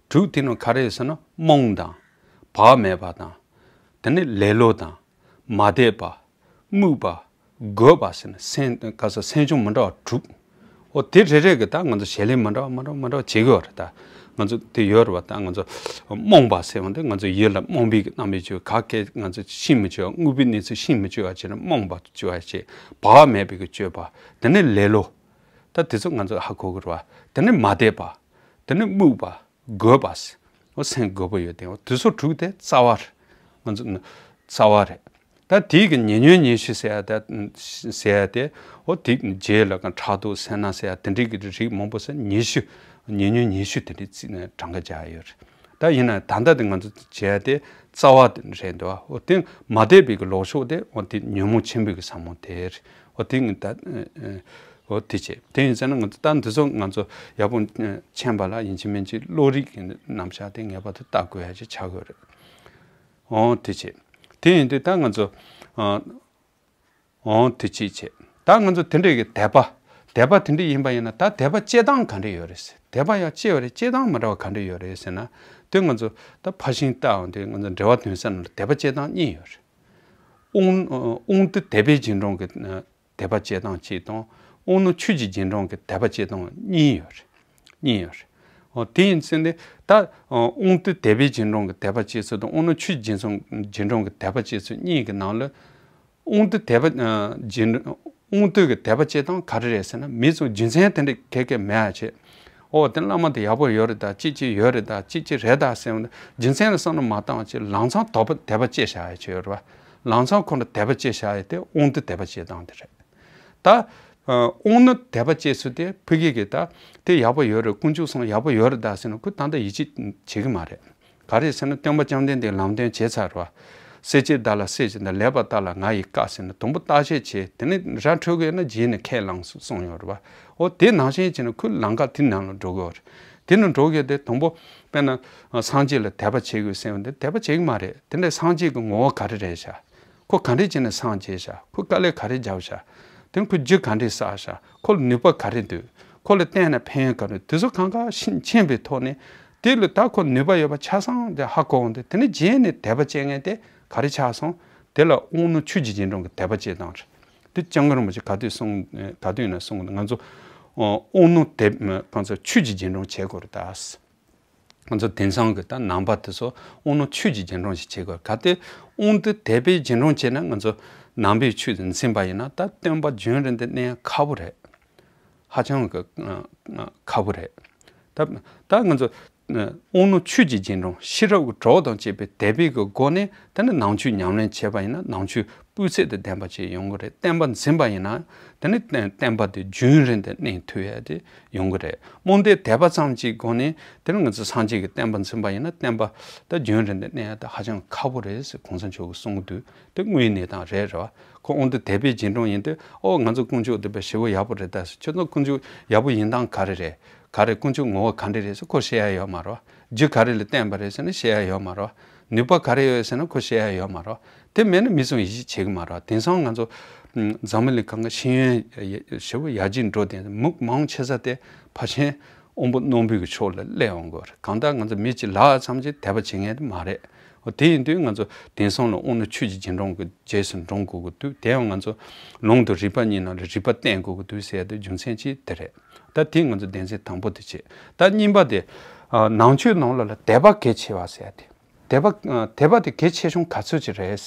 དྲུག་དེ་ནང་ག་རེ་ཡོད་ཟེར་ན། རྨོངས་དང་། བག་མེད་པ་དང་། དེ་ནས་ལེ་ལོ་དང་། མ་དད་པ། རྨུགས་པ། རྒོད་པ་ཟེར་ནས་སེམས་ག་ས་སེམས་བྱུང་མི་འདྲ་བ་དྲུག། འོ་དེ་རེ་རེ་གི་ད་ང་ཚོ་བྱེད་ལས་མི་འདྲ་བ་མི་འདྲ་བ་མི་འདྲ་བ་བྱེད་གི་ཡོད་རེད། ད་ང་ཚོ་དེ་ཡོད་རེད་བ། ད་ང་ཚོ་རྨོངས་པ་ཟེར་བ་འདི་ང་ཚོ་ཡིད་ལ་རྨོངས་པའི་གི་རྣམ་སྨིན་བྱུང་། ག་གེ་ང་ཚོ་ཤེས་མི་བྱུང་བ། དངོས་པོའི་གནས་ཚུལ་ཤེས་མི་བྱུང་བ་བྱས་ནས་རྨོངས་པ་བྱུང་བ་བྱས། བག་མེད་པའི་གི་སྤྱོད་པ། དེ་ནས་ལེ་ལོ། ད་དེ་ཚོ་ང་ཚོ་ཧ་གོ་གི་རེད་བ། དེ་ནས་མ་དད་པ། དེ་ནས་རྨུགས་པ། རྒོད་པ་ཟེར། འོ་སེམས་རྒོད་པོ་ཡོད་དེ། འོ་དེ་ཚོ་དྲུག་དེ་རྩ་བ་རེད། ང་ཚོ་རྩ་བ་རེད། ད་དེའི་གི་ཉེ་ཉོན་ཉེས་བྱས་ཟེར་ཡ་དེ། ཟེར་ཡ་དེ། འོ་དེ་རྗེས་ལ་གང་ཕྲག་དོག་སེར་སྣ་ཟེར་ཡ་དེ་འདྲའི་གི་རིགས་མང་པོ་ཟེར། ཉེས་བྱས། ཉེ་ཉོན་ཉེས་བྱས་དེ་འདྲའི་རྩིས་ནས་གྲངས་ཀ་སྦྱར་ཡ་ཡོད་རེད། ད་ཡིན་ན་ད་ལྟ་དེ་ང་ཚོ་བྱས་ཡ་དེ་རྩ་བ་དེ་རེད་འདུག་འོ་དེ་མ་དད་པའི་གི་ལོག་ཕྱོགས་དེ། འོ་དེ་ཉོན་མོངས་ཆེན་པོའི་གི་ས་བོན་དེ་རེད། འོ་དེ་ངས་ད། འོ་དེ་བྱས། དེ་ཡིན་ཟེར་ན་ང་ཚོ་ད་འདི་ཚོ་ང་ཚོ་ཡག་པོ་མཁྱེན་པ་ལ་ཡིན་གཅིག་མིན་གཅིག་བློ་རིག་གི་རྣམ་གཞག་དེ་ངེས་པར་དུ་ལྟ་དགོས་ཡ་ཅིག་ཆགས་དགོས་རེད། འོ་དེ་བྱས། དེ་ཡིན་དུས་ད་ང་ཚོ། ཨ། འོ་དེ་ཅིག་བྱས། ད་ང་ཚོ་དེ་འདྲའི་གི་དད་པ། དད་པ་དེ་འདྲ་ཡིན་པ་ཡིན་ན་ད་དད་པ་སྐྱེ་སྟངས་ག་འདྲ་ཡོད་རེད་ཟེར། དད་པ་ཡང་སྐྱེ་བ་རེད། སྐྱེ་སྟངས་མི་འདྲ་བ་ག་འདྲ་ཡོད་རེད་ཟེར་ན། དེ་ང་ཚོ་ད་ཕར་ཕྱིན་ལྟ་འོང་དུས་ང་ཚོ་འགྲེལ་པ་དོན་གསལ་ནང་ལ་དད་པ་སྐྱེ་སྟངས་གཉིས་ཡོད་རེད། དབང་། དབང་དུ་དད་པའི་རྗེས་འབྲང་གི་དད་པ་སྐྱེ་སྟངས་གཅིག་དང་། དབང་རྣོན་ཆོས་ཀྱི་རྗེས་འབྲང་གི་དད་པ་སྐྱེ་སྟངས་གཉིས་ཡོད་རེད། གཉིས་ཡོད་རེད། འོ་དེ་ཡིན་ཟེར་ནས་ད་དབང་དུ་དད་པའི་རྗེས་འབྲང་གི་དད་པ་སྐྱེ་ཚུལ་དང་། དབང་རྣོན་ཆོས་ཀྱི་རྗེས་འབྲང་གི་དད་པ་སྐྱེ་ཚུལ་གཉིས་ཀྱི་ནང་ལ། དབང་དུ་དད་པ། ཨ། རྗེས་འབྲང་། དབང་དུ་གི་དད་པ་སྐྱེ་སྟངས་ག་རེ་རེད་ཟེར་ན། མི་ཚོ་རྒྱུ་མཚན་དེ་འདྲ་ག་གེ་མེད་པ་བྱས། ཨོ་དེ་བླ་མ་དེ་ཡག་པོ་ཡོད་རེད་ད། ཅིག་ཅིག་ཡོད་རེད་ད། ཅིག་ཅིག་རེད་ད་ཟེར་བ་ནི་རྒྱུ་མཚན་ལ་བསམ་བློ་མ་བཏང་བ་བྱས། ལམ་སང་དོགས་པ་དད་པ་སྐྱེ་བཞག་ཡ་ཅིག་ཡོད་རེད་བ། ལམ་སང་ཁོ་ན་དད་པ་སྐྱེ་བཞག་ཡ་དེ་དབང་དུ་དད་པ་སྐྱེ་སྟངས་དེ་རེད། ད་ཨ་དབང་རྣོན་དད་པ་སྐྱེ་ཚུལ་དེ་ཕ་གི་གིས་ད་དེ་ཡག་པོ་ཡོད་རེད། དཀོན་མཆོག་གསུམ་ཡག་པོ་ཡོད་རེད་ད་ཟེར་ན་ཁོས་ད་ལྟ་ཡིད་ཆེས་བྱེད་ཀྱི་མ་རེད། ག་རེ་ཟེར་ན་སྟོན་པ་བཅོམ་ལྡན་འདས་ལམ་སྟོན་བྱས་ཚར་བ། བསད་བྱེད་བདག་ལ་བསད་བྱེད་དང་། ལེགས་པར་བརྟགས་ལ་ང་ཡིས་བཀག་ཟེར་ནས་དང་པོ་བརྟག་དཔྱད་བྱས། དེ་ནས་ར་འཕྲོད་ཀྱི་ཡོད་ན་རྗེས་ནས་ཁས་བླངས་གསུངས་ཡོད་རེད་བ། འོ་དེ་ནང་བཞིན་བྱས་ནས་ཁོས་ལམ་ཁ་དེ་ནང་ལ་འགྲོ་གི་ཡོད་རེད། དེ་ནང་འགྲོ་གི་ཡོད་དེ་དང་པོ་དཔེར་ན་སངས་རྒྱས་ལ་དད་པ་བྱེད་དགོས་ཟེར་བ་འདི་དད་པ་བྱེད་ཀྱི་མ་རེད། དེ་འདྲའི་སངས་རྒྱས་ཀྱི་ངོ་བོ་ག་རེ་རེད་ཤག་ཁོ་ག་འདྲས་བྱས་ནས་སངས་རྒྱས་ཤག་ཁོ་དཀའ་ལས་ག་རེ་བརྒྱབ་ཤག་དེ་ཁོ་རྒྱུ་ག་འདྲས་བསགས་ཤག་ཁོ་ལ་ནུས་པ་ག་རེ་འདུག་ཁོ་ལ་བརྟེན་ནས་ཕན་ཡོན་ག་རེ། དེ་ཚོ་གང་ག་ཤེས་མཁྱེན་པའི་ཐོག་ནས། དེ་ལ་ད་ཁོ་ནུས་པ་ཡོད་པ་ཆ་ཚང་དེ་ཧ་གོ་འོང་དུས། དེ་ནས་རྗེས་ནས་དད་པ་སྐྱེ་མཁན་དེ་ག་རེ་ཆགས་སོང་། དེ་ལ་དབང་རྣོན་ཆོས་ཀྱི་རྗེས་འབྲང་གི་དད་པ་སྐྱེ་སྟངས་རེད། དེ་སྐྱབས་མགོན་རིན་པོ་ཆེ་ག་དུས་གསུང་། ག་དུས་ཡིན་ན་གསུང་གི་འདུག་ང་ཚོ་དབང་རྣོན་དད། གང་ཚོ་ཆོས་ཀྱི་རྗེས་འབྲང་བྱེད་དགོས་རེད་ད། ང་ཚོ་དེང་སང་གི་ད་ནང་པ་དེ་ཚོ་དབང་རྣོན་ཆོས་ཀྱི་རྗེས་འབྲང་ཞིག་བྱེད་དགོས། གལ་ཏེ་དབང་དུ་དད་པའི་རྗེས་འབྲང་བྱས་ན་ང་ཚོ་ནང་པའི་ཆོས་དེ་འཛིན་པ་ཡིན་ན། ད་སྟོན་པ་རྒྱུན་རིང་དུ་གནས་ཁག་པོ་རེད། ཧ་ཅང་གི་ཁག་པོ་རེད། ད་ད་ང་ཚོ་དབང་རྣོན་ཆོས་ཀྱི་རྗེས་འབྲང་ཤེས་རབ་ཀྱི་གྲོགས་དང་བཅས་པའི་དད་པའི་གི་སྒོ་ནས། དེ་ནས་ནང་ཆོས་ཉམས་ལེན་བྱས་པ་ཡིན་ན་ནང་ཆོས་ སྤུས་ཚད་དང་ལྡན་པ་ཅིག་ཡོང་གི་རེད། བསྟན་པ་འཛིན་པ་ཡིན་ན་དེ་ནི་བསྟན་བསྟན་པ་དེ་རྒྱུན་རིང་དུ་གནས་ཐུབ་ཡ་དེ་ཡོང་གི་རེད། རྨོངས་དད་དད་པ་ཙམ་གཅིག་སྒོ་ནས་དེ་ནི་ང་ཚོ་སངས་རྒྱས་ཀྱི་བསྟན་པ་འཛིན་པ་ཡིན་ན་བསྟན་པ་ད་རྒྱུན་རིང་དུ་གནས་ཡ་ད་ཧ་ཅང་ཁག་པོ་རེད་ཟེར་གོང་ས་མཆོག་གིས་གསུང་གི་འདུག་དེ་དངོས་ཡོད་གནས་སྟངས་རེད། རེད་བ། ཁོ་དབང་འདུས་དད་པའི་རྗེས་འབྲང་ཡིན་དུས་ཨོ་ང་ཚོ་དཀོན་མཆོག་དེ་དཔེ་ཞེ་པོ་ཡག་པོ་རེད་ད་ཟེར། ཁྱོད་ཚོ་དཀོན་མཆོག་ཡག་པོ་ཡིན་སྟངས་ག་རེ་རེད། ག་རེ་དཀོན་མཆོག་ངོ་བོ་ག་འདྲ་རེད་ཟེར་ཁོ་བཤད་ཡ་ཡོད་མ་རེད་བ། རྒྱུ་ག་རེ་ལ་བརྟེན་པ་རེད་ཟེར་ན་བཤད་ཡ་ཡོད་མ་རེད་བ། ནུས་པ་ག་རེ་ཡོད་ཟེར་ན་ཁོ་བཤད་ཡ་ཡོད་མ་རེད་བ། དེ་མེད་ན་མི་ཚོ་ཡིད་ཆེས་བྱེད་ཀྱི་མ་རེད་བ། དེང་སང་ང་ཚོ་ཨམ་འཛམ་བུ་གླིང་སྒང་ག་ཤེས་ཡོན་ཡ་ཞེ་པོ་ཡར་རྒྱས་འགྲོ་དེ་མི་མང་ཆེ་ས་དེ་ཕལ་ཆེར་དབང་པོ་རྣོན་པོའི་གི་ཕྱོགས་ལ་སླེབས་ཡོང་གི་ཡོད་རེད། གང་ལྟར་ང་ཚོ་མི་གཅིག་ལབ་ཙམ་གྱིས་དད་པ་བྱེད་མཁན་དེ་མ་རེད། འོ་དེ་ཡིན་དུས་ང་ཚོ་དེང་སང་ལ་དབང་རྣོན་ཆོས་ཀྱི་རྗེས་འབྲང་གི་རྗེས་སུ་འབྲང་དགོས་ཀྱི་འདུག་དེ་ཡང་ང་ཚོ་ལུང་དང་རིགས་པ་གཉིས་ནང་ལ་རིགས་པ་བསྟེན་དགོས་ཀྱི་འདུག་ཟེར་ཡ་དེ་རྒྱུ་མཚན་གཅིག་དེ་རེད། ད་དེ་ང་ཚོ་བདེན་ཚིག་དང་པོ་དེ་བྱས། ད་གཉིས་པ་དེ་ཨ་ནང་ཆོས་ནང་ལོགས་ལ་དད་པ་གལ་ཆེ་བ་ཟེར་ཡ་དེ། དད་པ་ཨ་དད་པ་དེ་གལ་ཆེ་ཆུང་ག་ཚོད་ཅིག་རེད།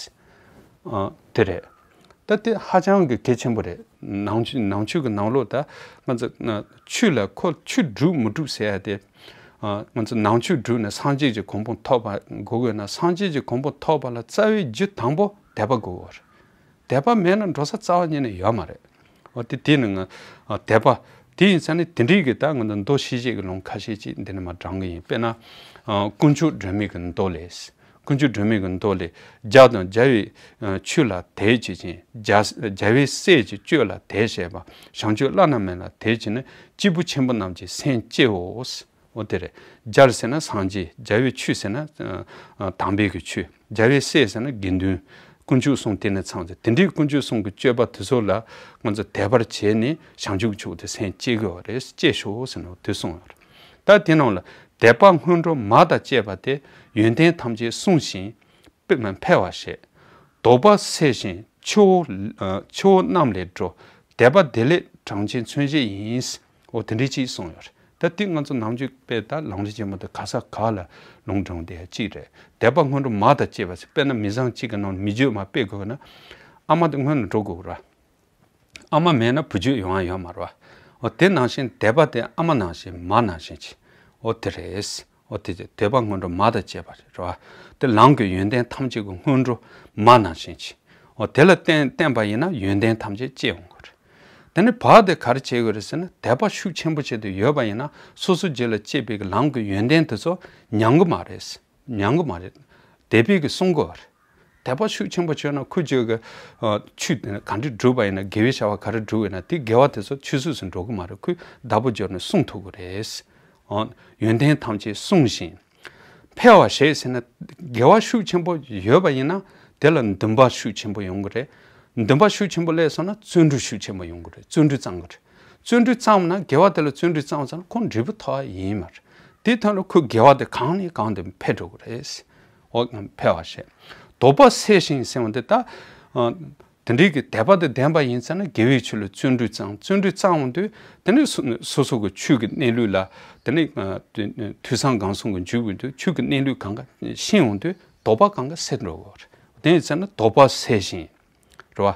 ཨ་དེ་རེད། ད་དེ་ཧ་ཅང་གི་གལ་ཆེན་པོ་རེད། ནང་ཆོས་ནང་ཆོས་ཀྱི་ནང་ལོགས་ད་ང་ཚོ་ཨ་ཆོས་ལ་ཁོ་ཆོས་སྒྲུབ་མི་སྒྲུབ་ཟེར་ཡ་དེ། ཨ་ང་ཚོ་ནང་ཆོས་སྒྲུབ་ནས་སངས་རྒྱས་ཀྱི་གོ་འཕང་ཐོབ་པ་དགོས་དགོས་ན་སངས་རྒྱས་ཀྱི་གོ་འཕང་ཐོབ་པ་ལ་རྩ་བའི་རྒྱུ་དང་པོ་དད་པ་དགོས་པ་རེད། དད་པ་མེད་ན་འགྲོ་ས་རྩ་བ་ཉིད་ནས་ཡོད་མ་རེད། འོ་དེ་དེ་ནི་ང་ཨ་དད་པ་དེ་ཡིན་ཙང་ནི་དེ་འདྲའི་གི་ད་ང་ཚོ་མདོ་ཤེས་བྱེད་ཀྱི་ལུང་ཁ་ཤས་ཅིག་འདི་ནས་མར་དྲངས་གི་ཡིན། དཔེར་ན་ཨ་དཀོན་མཆོག་སྒྲོལ་མའི་གི་མདོ་ལས། དཀོན་མཆོག་སྒྲོལ་མའི་གི་མདོ་ལས། རྒྱལ་དང་རྒྱལ་བའི་ཨ་ཆོས་ལ་དད་བྱེད་ཅིང་། རྒྱལ་རྒྱལ་བའི་སྲས་ཀྱི་སྤྱོད་ལ་དད་བྱེད་པ། བྱང་ཆུབ་བླ་ན་མེད་ལ་དད་བྱེད་ནི། སྐྱེས་བུ་ཆེན་པོ་རྣམས་ཀྱི་སེམས་སྐྱེའོ། འོ་དེ་རེད། རྒྱལ་ཟེར་ན་སངས་རྒྱས། རྒྱལ་བའི་ཆོས་ཟེར་ན་ཨ་ཨ་དམ་པའི་གི་ཆོས། རྒྱལ་བའི་སྲས་ཟེར་ན་དགེ་འདུན། དཀོན་མཆོག་གསུམ་དེ་ནི་ཚང་ཚེ་དེ་འདྲའི་དཀོན་མཆོག་གསུམ་གྱི་སྤྱོད་པ་དེ་ཚོ་ལ་ང་ཚོ་དད་པར་བྱས་ནས་བྱང་ཆུབ་ཀྱི་ཕྱོགས་དེ་སེམས་བསྐྱེད་དགོས་པ་རེད། བསྐྱེད་ཤོག་ཟེར་ནས་དེ་གསུངས་ཡོད་རེད། ད་དེ་ནང་ལ་དད་པ་སྔོན་འགྲོ་མ་དང་བཅས་པ་སྟེ། ཡོན་ཏན་ཐམས་ཅད་བསྲུང་ཞིང་འཕེལ་བར་བྱེད། དོགས་པ་སེལ་ཞིང་ཆུ་བོ་ཆུ་བོ་རྣམས་ལས་སྒྲོལ། དད་པ་བདེ་ལེགས་གྲངས་ཅན་མཚོན་བྱེད་ཡིན། འོ་དེ་འདྲའི་ཅིག་གསུངས་ཡོད་རེད། ད་དེ་ང་ཚོ་ནམ་རྒྱུན་དཔེ་ད་ལམ་རིམ་ཆེན་མོ་དེ་ག་ས་ག་ལ་ལུང་དྲངས་བསྡད་ཡ་གཅིག་རེད། དད་པ་སྔོན་འགྲོ་མ་དང་བཅས་པ་ཟེར། དཔེར་ན་མི་ཚང་གཅིག་གི་ནང་མི་རྒྱུད་མ་སྤེལ་དགོས་ན་ཨ་མ་དེ་སྔོན་ལ་འགྲོ་དགོས་རེད། ཨ་མ་མེད་ན་བུ་རྒྱུད་ཡོང་ཡ་ཡོད་མ་རེད་བ། འོ་དེ་ནང་བཞིན་དད་པ་དེ་ཨ་མ་ནང་བཞིན་མ་ནང་བཞིན་གྱི། འོ་དེ་རེད། འོ་དེ་དེ་དད་པ་སྔོན་འགྲོ་མ་དང་བཅས་པ་རེད་བ། དེ་ལམ་གྱི་ཡོན་ཏན་ཐམས་ཅད་ཀྱི་སྔོན་འགྲོ་མ་ནང་བཞིན་གྱི། འོ་དེ་ལ་བརྟེན་བརྟེན་པ་ཡིན་ན་ཡོན་ཏན་ཐམས་ཅད་སྐྱེ་འོང་གི་རེད། དེ་ནི་བར་དེ་ག་རེ་བྱེད་དགོས་རེད་ཟེར་ན་དད་པ་ཤུགས་ཆེན་པོ་བྱེད་དུ་ཡོད་པ་ཡིན་ན་སོ་སོ་རྒྱུད་ལ་སྐྱེས་པའི་གི་ལམ་གྱི་ཡོན་ཏན་དེ་ཚོ་ཉམས་གི་མ་རེད། ཉམས་གི་མ་རེད། དད་པའི་གི་སྲུང་དགོས་པ་རེད། དད་པ་ཤུགས་ཆེན་པོ་བྱས་ན་ཁོ་རྒྱུད་ཀྱི་ཨ་ཆོས་དེ་ག་འདྲ་སྒྲུབ་པ་ཡིན་ན་དགེ་བའི་བྱ་བ་ག་རེ་སྒྲུབ་ཡིན་ན་དེ་དགེ་བ་དེ་ཚོ་ཆུད་ཟོས་སུ་འགྲོ་གི་མ་རེད། ཁོས་བདག་པོ་འབྱོར་ནས་སྲུང་ཐུབ་ཀྱི་རེད། ཨ་ཡོན་ཏན་ཐམས་ཅད་བསྲུང་ཞིང་འཕེལ་བར་བྱེད་ཟེར་ན་དགེ་བ་ཤུགས་ཆེན་པོ་ཡོད་པ་ཡིན་ན་དེ་ལ་འདུན་པ་ཤུགས་ཆེན་པོ་ཡོང་གི་རེད། འདུན་པ་ཤུགས་ཆེན་པོ་སླེབས་སོང་ན་བརྩོན་འགྲུས་ཤུགས་ཆེན་པོ་ཡོང་གི་རེད། བརྩོན་འགྲུས་བརྩམ་གི་རེད། བརྩོན་འགྲུས་བརྩམས་ན་དགེ་བ་དེ་ལ་བརྩོན་འགྲུས་བརྩམས་ཙང་ཁོ་འབྲས་བུ་ཐོབ་པ་ཡིན་མ་རེད། དེའི་དོན་ལ་ཁོས་དགེ་བ་དེ་གང་ནས་གང་དུ་འཕེལ་འགྲོ་གི་རེད། འོ་འཕེལ་བར་བྱེད། དོགས་པ་སེལ་ཞིང་ཟེར་བ་འདི་ད། ཨ་དེ་འདྲའི་གི་དད་པ་དང་ལྡན་པ་ཡིན་ཙང་ན་དགེ་བའི་ཆོས་ལ་བརྩོན་འགྲུས་བརྩམས། བརྩོན་འགྲུས་བརྩམས་འོང་དུས་དེ་ནས་སོ་སོ་སོ་གི་ཆོས་ཀྱི་གནས་ལུགས་ལ་དེ་ནས་ཨ་ཐོས་བསམ་སྒོམ་གསུམ་གྱི་འཇུག་པའི་དུས་ཆོས་ཀྱི་གནས་ལུགས་གང་ག་ཤེས་འོང་དུས་དོགས་པ་གང་ག་སེལ་འགྲོ་གི་རེད། དེ་ཡིན་ཙང་ན་དོགས་པ་སེལ་ཞིང་། རེད་བ།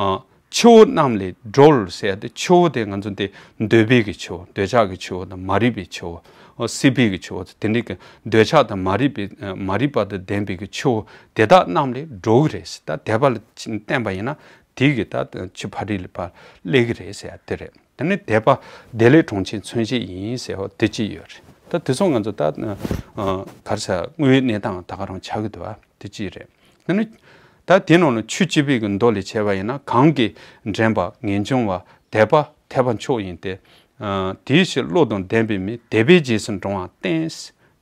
ཨ་ཆུ་བོ་རྣམས་ལས་སྒྲོལ་ཟེར་ཏེ་ཆུ་བོ་དེ་ང་ཚོ་འདི་འདོད་པའི་གི་ཆུ་བོ། འདོད་ཆགས་ཀྱི་ཆུ་བོ་དང་མ་རིག་པའི་ཆུ་བོ། ཨ་སྲིད་པའི་གི་ཆུ་བོ་དེ་འདྲའི་གི་འདོད་ཆགས་དང་མ་རིག་པའི་ཨ་མ་རིག་པ་དང་ལྡན་པའི་གི་ཆུ་བོ་དེ་དག་རྣམས་ལས་སྒྲོལ་གི་རེད། ད་དད་པ་ལ་བརྟེན་པ་ཡིན་ན་དེ་གི་ད་ཆུ་ཕ་རི་ལ་ཕར་སླེབས་གི་རེད་ཟེར་ཡ་དེ་རེད། དེ་ནས་དད་པ་བདེ་ལེགས་གྲངས་ཅན་མཚོན་བྱེད་ཡིན་ཟེར་བ་དེ་གཅིག་ཡོད་རེད། ད་དེ་ཚོ་ང་ཚོ་ད་ཨ་ག་རེ་ཟེར་དངོས་ཡོད་གནས་སྟངས་ད་ག་རང་ཆགས་ཀྱི་འདུག་བ། དེ་གཅིག་རེད། ད་ནི་ད་དེ་ནང་ལ་ཆོས་སྤྱི་པའི་གི་མདོ་ལས་བྱས་པ་ཡིན་ན། གང་གིས་འདྲེན་པ་ངེས་འབྱུང་བ། དད་པ་འཐད་པ་མཆོག་ཡིན་ཏེ། ཨ་དེའི་ཕྱིར་བློ་དང་ལྡན་པའི་མི། དད་པས་རྗེས་སུ་འབྲང་བ་བསྟེན།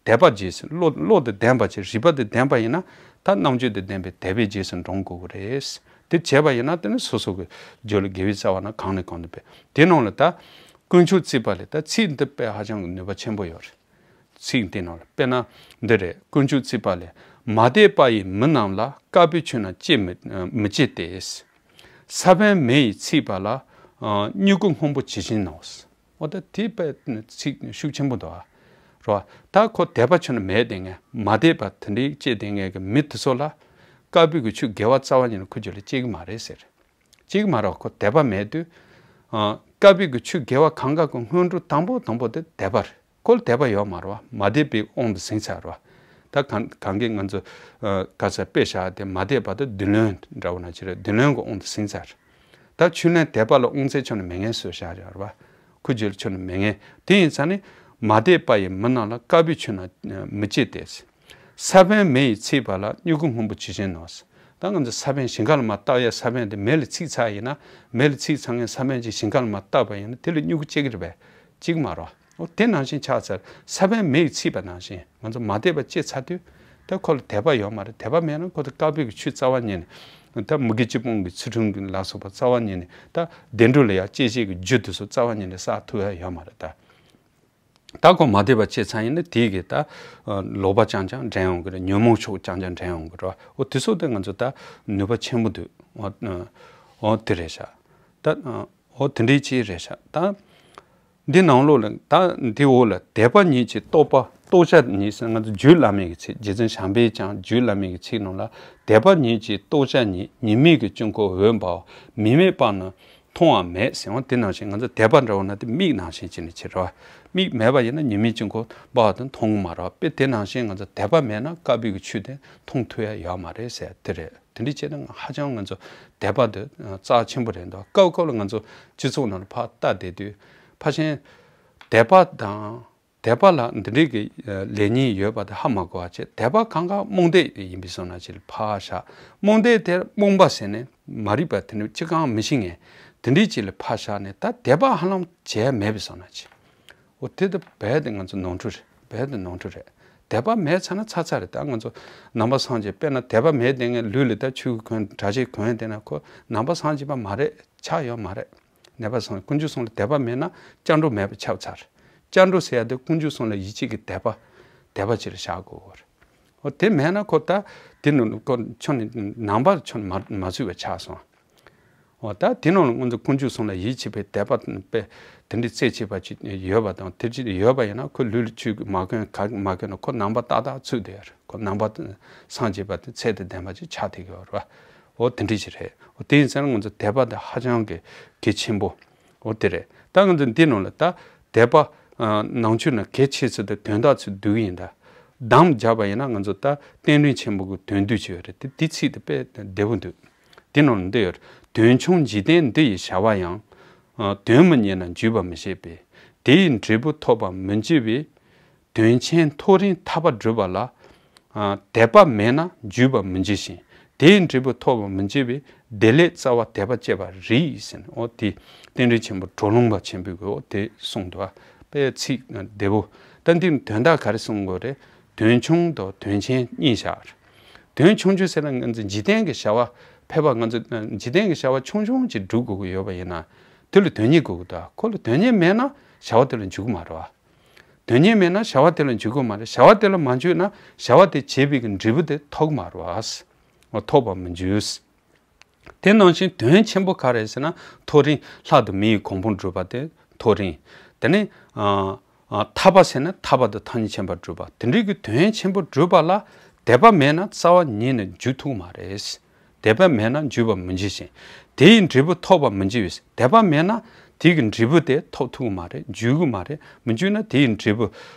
དད་པ་རྗེས་སུ་བློ་བློ་དང་ལྡན་པ་བྱས། རིག་པ་དང་ལྡན་པ་ཡིན་ན་ད་རྣམ་དཔྱོད་དང་ལྡན་པའི་དད་པས་རྗེས་སུ་འབྲང་དགོས་ཀྱི་རེད། དེ་བྱས་པ་ཡིན་ན་དེ་ནི་སོ་སོ་གི་རྒྱུད་ལ་དགེ་བའི་རྩ་བ་ན་གང་ནས་གང་དུ་འཕེལ། དེ་ནང་ལ་ད་དཀོན་མཆོག་བརྩིགས་པ་ལས། ད་ཚིག་འདི་དཔེ་ཧ་ཅང་གི་ནུས་པ་ཆེན་པོ་ཡོད་རེད། ཚིག་འདི་ནང་ལ་དཔེར་ན་འདི་རེད། དཀོན་མཆོག་བརྩིགས་པ་ལས། མ་དད་པ་ཡི་མི་རྣམས་ལ། དཀར་པོའི་ཆོས་རྣམས་བསྐྱེད་མི་མི་བྱེད་དེ། ས་བོན་མེ་ཡིས་ཚིག་པ་ལ། མྱུ་གུ་སྔོན་པོ་ཇི་བཞིན་ནོ། འོ་ད་དེ་དཔེ་ཚིག་ཤུགས་ཆེན་པོ་འདུག་ཨ། རོ། ད་ཁོ་དད་པ་ཆོས་རྣམས་མེད་དེ་ངས། མ་དད་པ་དེ་འདྲའི་བསྐྱེད་དེ་ངས་གི་མི་དེ་ཚོ་ལ། དཀར་པོའི་གི་ཆོས་དགེ་བ་རྩ་བ་ཉིད་ནས་ཁོ་རྒྱུད་ལ་སྐྱེ་གི་མ་རེད་ཟེར། གཅིག་མ་རེད། ཁོ་དད་པ་མེད་དུས། ཨ་དཀར་པོའི་གི་ཆོས་དགེ་བ་གང་ག་གི་སྔོན་འགྲོ་དང་པོ་དང་པོ་དེ་དད་པ་རེད། ཁོ་ལ་དད་པ་ཡོད་མ་རེད་བ། མ་དད་པའི་དབང་དུ་ཟིན་ཚར་རེད་ ད་གང་གང་གི་ང་ཚོ་ག་ས་དཔེ་བཞག་དེ་མ་དད་པ་དང་བདུད་བློན་འདྲ་བོ་ན་ཅི་རེད། བདུད་བློན་གྱི་དབང་དུ་ཟིན་ཚར། ད་ཆོས་ལྡན་དད་པ་ལ་དབང་ཚད་ཆོ་ནས་མེད་ངན་སོ་བཞག་རེད་བ། ཁུ་རྒྱུད་ལ་ཆོ་ནས་མེད་ངན་དེ་ཡིན་ཙང་ནི། མ་དད་པ་ཡི་མི་རྣམས་ལ། དཀར་པོའི་ཆོས་རྣམས་མི་སྐྱེ་སྟེ། ས་བོན་མེ་ཡིས་ཚིག་པ་ལ། མྱུ་གུ་སྔོན་པོ་ཇི་བཞིན་ནོ། ད་ང་ཚོ་ས་བོན་ཞིང་ཁ་ལ་མ་བཏགས་ཡ་ས་བོན་དེ་མེ་ལ་ཚིག་ཚར་ཡིན་ན། མེ་ལ་ཚིག་ཚར་མཁན་ས་བོན་ཅིག་ཞིང་ཁ་ལ་མ་བཏགས་པ་ཡིན་ན་དེ་ལ་མྱུ་གུ་སྐྱེ་གི་རེད་པས། གཅིག་མ་རོ། འོ་དེ་ནང་བཞིན་ཆགས་ཚར། ས་བོན་མེ་ཡིས་ཚིག་པ་ནང་བཞིན་ང་ཚོ་མ་དད་པ་སྐྱེས་ཚར་དུས། ད་ཁོ་ལ་དད་པ་ཡོད་མ་རེད། དད་པ་མེད་ན་ཁོ་ད་དཀར་པོའི་གི་ཆོས་རྩ་བ་ཉིད་ནས། ད་མུ་གེ་སྤྱི་སྤུངས་ཀྱི་ཚུལ་ཁྲིམས་ཀྱི་ལ་སོགས་པ་རྩ་བ་ཉིད་ནས། ད་བདེ་འགྲོ་ལ་ཡང་སྐྱེ་བྱེད་ཀྱི་རྒྱུ་དེ་ཚོ་རྩ་བ་ཉིད་ནས་བསགས་ཐུབ་ཡ་ཡོད་མ་རེད་ད། ད་ཁོ་མ་དད་པ་སྐྱེས་ཚར་ཡིན་ན་དེའི་གི་ད་ལོག་པ་རྐྱང་རྐྱང་འདྲེན་ཡོང་གི་རེད། ཉོན་མོངས་ཕྱོགས་རྐྱང་རྐྱང་འདྲེན་ཡོང་གི་རེད། འོ་དེ་ཚོ་དེ་ང་ཚོ་ད་ནུས་པ་ཆེན་པོ་འདུག། འོ་འོ་དེ་རེད་ཤག། ད་འོ་དེ་འདྲའི་ཅིག་རེད་ཤག། ད་འདི་ནང་ལོགས་ལ་ད་འདི་འོག་ལ་དད་པ་ཉིད་ཀྱི་རྟོགས་པ། རྟོགས་བྱ་ཉིད་ཟེར་ང་ཚོ་རྒྱུད་བླ་མེད་ཀྱི་ཚིག་རྗེ་བཙུན་བྱམས་པས་ཀྱང་རྒྱུད་བླ་མེད་ཀྱི་ཚིག་ནང་ལ། དད་པ་ཉིད་ཀྱི་རྟོགས་བྱ་ཉིད། ཉི་མའི་གི་དཀྱིལ་འཁོར་འོད་འབར་བ། མི་དམིགས་པ་ན་མཐོང་བ་མེད་ཟེར་བ་དེ་ནང་བཞིན། ང་ཚོ་དད་པ་འདྲ་བོ་ན་དེ་མིག་ནང་བཞིན་བྱས་ནས་བྱེད་རོགས། མིག་མེད་པ་ཡིན་ན་ཉི་མའི་དཀྱིལ་འཁོར་འབར་བ་དེ་མཐོང་གི་མ་རེད། དཔེ་དེ་ནང་བཞིན་ང་ཚོ་དད་པ་མེད་ན་དཀར་པོའི་གི་ཆོས་དེ་མཐོང་ཐུབ་ཡ་ཡོད་མ་རེད་ཟེར་དེ་རེད། དེ་འདྲ་བྱས་ན་ང་ཧ་ཅང་ང་ཚོ་དད་པ་དེ་རྩ་ཆེན་པོ་རེད་འདུག། སྐབས་སྐབས་ལ་ང་ཚོ་སྤྱི་ཚོགས་ནང་ལ་ཕར་ལྟ་བསྡད་དུས་ཕར་ཕྱིན་དད་པ་དང་། དད་པ་ལ་འདི་འདྲའི་གི་ལེགས་ཉེས་ཡོད་པ་དེ་ཧ་མ་གོ་བ་བྱས། དད་པ་གང་ག་རྨོངས་དད་ཡིན་པའི་བཟོ་ན་ཅིག་ལ་ཕར་བཞག། རྨོངས་དད་དེར་རྨོངས་པ་ཟེར་ནས་མ་རིག་པ་དེ་འདྲ་ཅི་གང་མི་ཤེས་མཁན་དེ་འདྲའི་ཅིག་ལ་ཕར་བཞག་ནས། ད་དད་པ་ཧ་ལམ་བྱས་མེད་པའི་བཟོ་ན་ཅིག། འོ་དེ་ད་རྦད་དེ་ང་ཚོ་ནོར་འཁྲུལ་རེད། རྦད་དེ་ནོར་འཁྲུལ་རེད། དད་པ་མེད་ཚར་ན་ཚར་ཚར་རེད། ད་ང་ཚོ་ནང་པ་སངས་རྒྱས་དཔེར་ན་དད་པ་མེད་བསྡད་མཁན་ལུས་ལ་ད་ཆོས་གོན་གྲྭ་ཆས་གོན་བསྡད་ན་ཁོ་ནང་པ་སངས་རྒྱས་པ་མ་རེད། ཆགས་ཡོད་མ་རེད། ནང་པ་སངས་དཀོན་མཆོག་གསུམ་ལ་དད་པ་མེད་ན་སྐྱབས་འགྲོ་མེད་པ་ཆགས་ཚར། སྐྱབས་འགྲོ་ཟེར་ཡ་དེ་དཀོན་མཆོག་གསུམ་ལ་ཡིད་ཆེས་ཀྱི་དད་པ། དད་པ་ཅིག་ལ་བཞག་དགོས་རེད། འོ་དེ་མེད་ན་ཁོ་ད་དེ་ནི་ཁོ་ཆོས་ནི་ནང་པ་ཆོས་ནི་མ་མ་བཟོས་པ་ཆགས་སོང་། འོ་ད་དེ་ནང་ལ་ང་ཚོ་དཀོན་མཆོག་གསུམ་ལ་ཡིད་ཆེས་པའི་དད་པ་དཔེ་དེ་འདྲའི་རྩེ་གཅིག་པ་ཅིག་ཡོད་པ་དང་། དེ་ཅིག་ཡོད་པ་ཡིན་ན་ཁོ་ལུས་ལ་ཆོས་མ་གོན་ག་མ་གོན་ན་ཁོ་ནང་པ་ཏག་ཏག་ཚུད་བསྡད་ཡོད་རེད། ཁོ་ནང་པ་སངས་རྒྱས་པ་དེ་ཚད་དང་ལྡན་པ་ཅིག་ཆགས་བསྡད་ཀྱི་ཡོད་རེད་བ། འོ་དེ་འདྲ་ཞིག་རེད། འོ་དེ་ཡིན་ཙང་ང་ཚོ་དད་པ་དེ་ཧ་ཅང་གི་གལ་ཆེན་པོ། འོ་དེ་རེད། ད་ང་ཚོ་འདི་ནང་ལ་ད་དད་པ་ནང་ཆོས་ནང་གལ་ཆེ་ཚུལ་དང་དོན་དག་ཚུལ་བསྡུས་ཡིན། ད་དམ་བཞག་པ་ཡིན་ན་ང་ཚོ་ད་རྟེན་འབྲེལ་ཆེན་པོ་གི་དོན་བསྡུས་ཅིག་ཡོད་རེད། དེ་དེ་ཚིག་དེ་དཔེ་བདེ་པོ་འདུག། འདི་ནང་ལ་འདི་ཡོད་རེད། དོན་ཆུང་འཇིག་རྟེན་འདི་ཡི་བྱ་བ་ཡང་། དོན་མི་རྙེད་ན་འཇུག་པ་མི་བྱེད་པས། དེ་ཡི་འབྲས་བུ་ཐོབ་པར་མི་འགྱུར་བས། དོན་ཆེན་ཐག་རིང་ཐར་པ་བསྒྲུབ་པ་ལ། ཨ། དད་པ་མེད་ན་འཇུག་པར་མི་འགྱུར་ཞིང་། དེ་ཡི་འབྲས་བུ་ཐོབ་པར་མི་འགྱུར་བས། བདེ་ལེགས་རྩ་བ་དད་པ་བསྐྱེད་པར་རིགས་ཟེར་ནས། འོ་དེ་རྟེན་འབྲེལ་ཆེན་པོ་གྲོ་ལུང་པ་ཆེན་པོས་གོ་དེ་གསུངས་འདུག། ཨ། དཔེ་ཚིག་བདེ་པོ། ད་འདི་དོན་དག་ག་རེ་གསུང་དགོས་རེད། དོན་ཆུང་དང་དོན་ཆེན་གཉིས་བཞག། དོན་ཆུང་ཆུང་ཟེར་ན་ང་ཚོ་འཇིག་རྟེན་གྱི་བྱ་བ་ཕལ་པ་ང་ཚོ་འཇིག་རྟེན་གྱི་བྱ་བ་ཆུང་ཆུང་ཅིག་སྒྲུབ་དགོས་ཀྱི་ཡོད་པ་ཡིན་ན། དེ་ལ་དོན་གཉེར་དགོས་ཀྱི་འདུག། ཁོ་ལ་དོན་གཉེར་མེད་ན་བྱ་བ་དེ་ལ་འཇུག་གི་མ་རེད་བ། དོན་གཉེར་མེད་ན་བྱ་བ་དེ་ལ་འཇུག་གི་མ་རེད། བྱ་བ་དེ་ལ་མ་འཇུག་ན་བྱ་བ་དེ་བྱས་པའི་གི་འབྲས་བུ་དེ་ཐོབ་གི་མ་རེད་བ། འོ་ཐོབ་པར་མི་འགྱུར། དེ་ནང་བཞིན་དོན་ཆེན་པོ་ག་རེ་ཟེར་ན། ཐག་རིང་ལྷ་དང་མི་ཡི་གོ་འཕང་སྒྲུབ་པ་དེ་ཐག་རིང་། དེ་ནས་ཨ་ཨ་ཐར་པ་ཟེར་ན་ཐར་པ་དང་ཐམས་ཅད་མཁྱེན་པ་སྒྲུབ་པ། དེ་འདྲའི་གི་དོན་ཆེན་པོ་སྒྲུབ་པ་ལ་དད་པ་མེད་ན་རྩ་བ་ཉིད་ནས་འཇུག་ཐུབ་མ་རེད། དད་པ་མེད་ན་འཇུག་པར་མི་འགྱུར་ཞིང་། དེ་ཡི་འབྲས་བུ་ཐོབ་པར་མི་འགྱུར་བས། དད་པ་མེད་ན་དེ་གི་འབྲས་བུ་དེ་ཐོབ་ཐུབ་ཀྱི་མ་རེད། འཇུག་གི་མ་རེད། མི་འཇུག་ན་དེ་ཡི་འབྲས་བུ་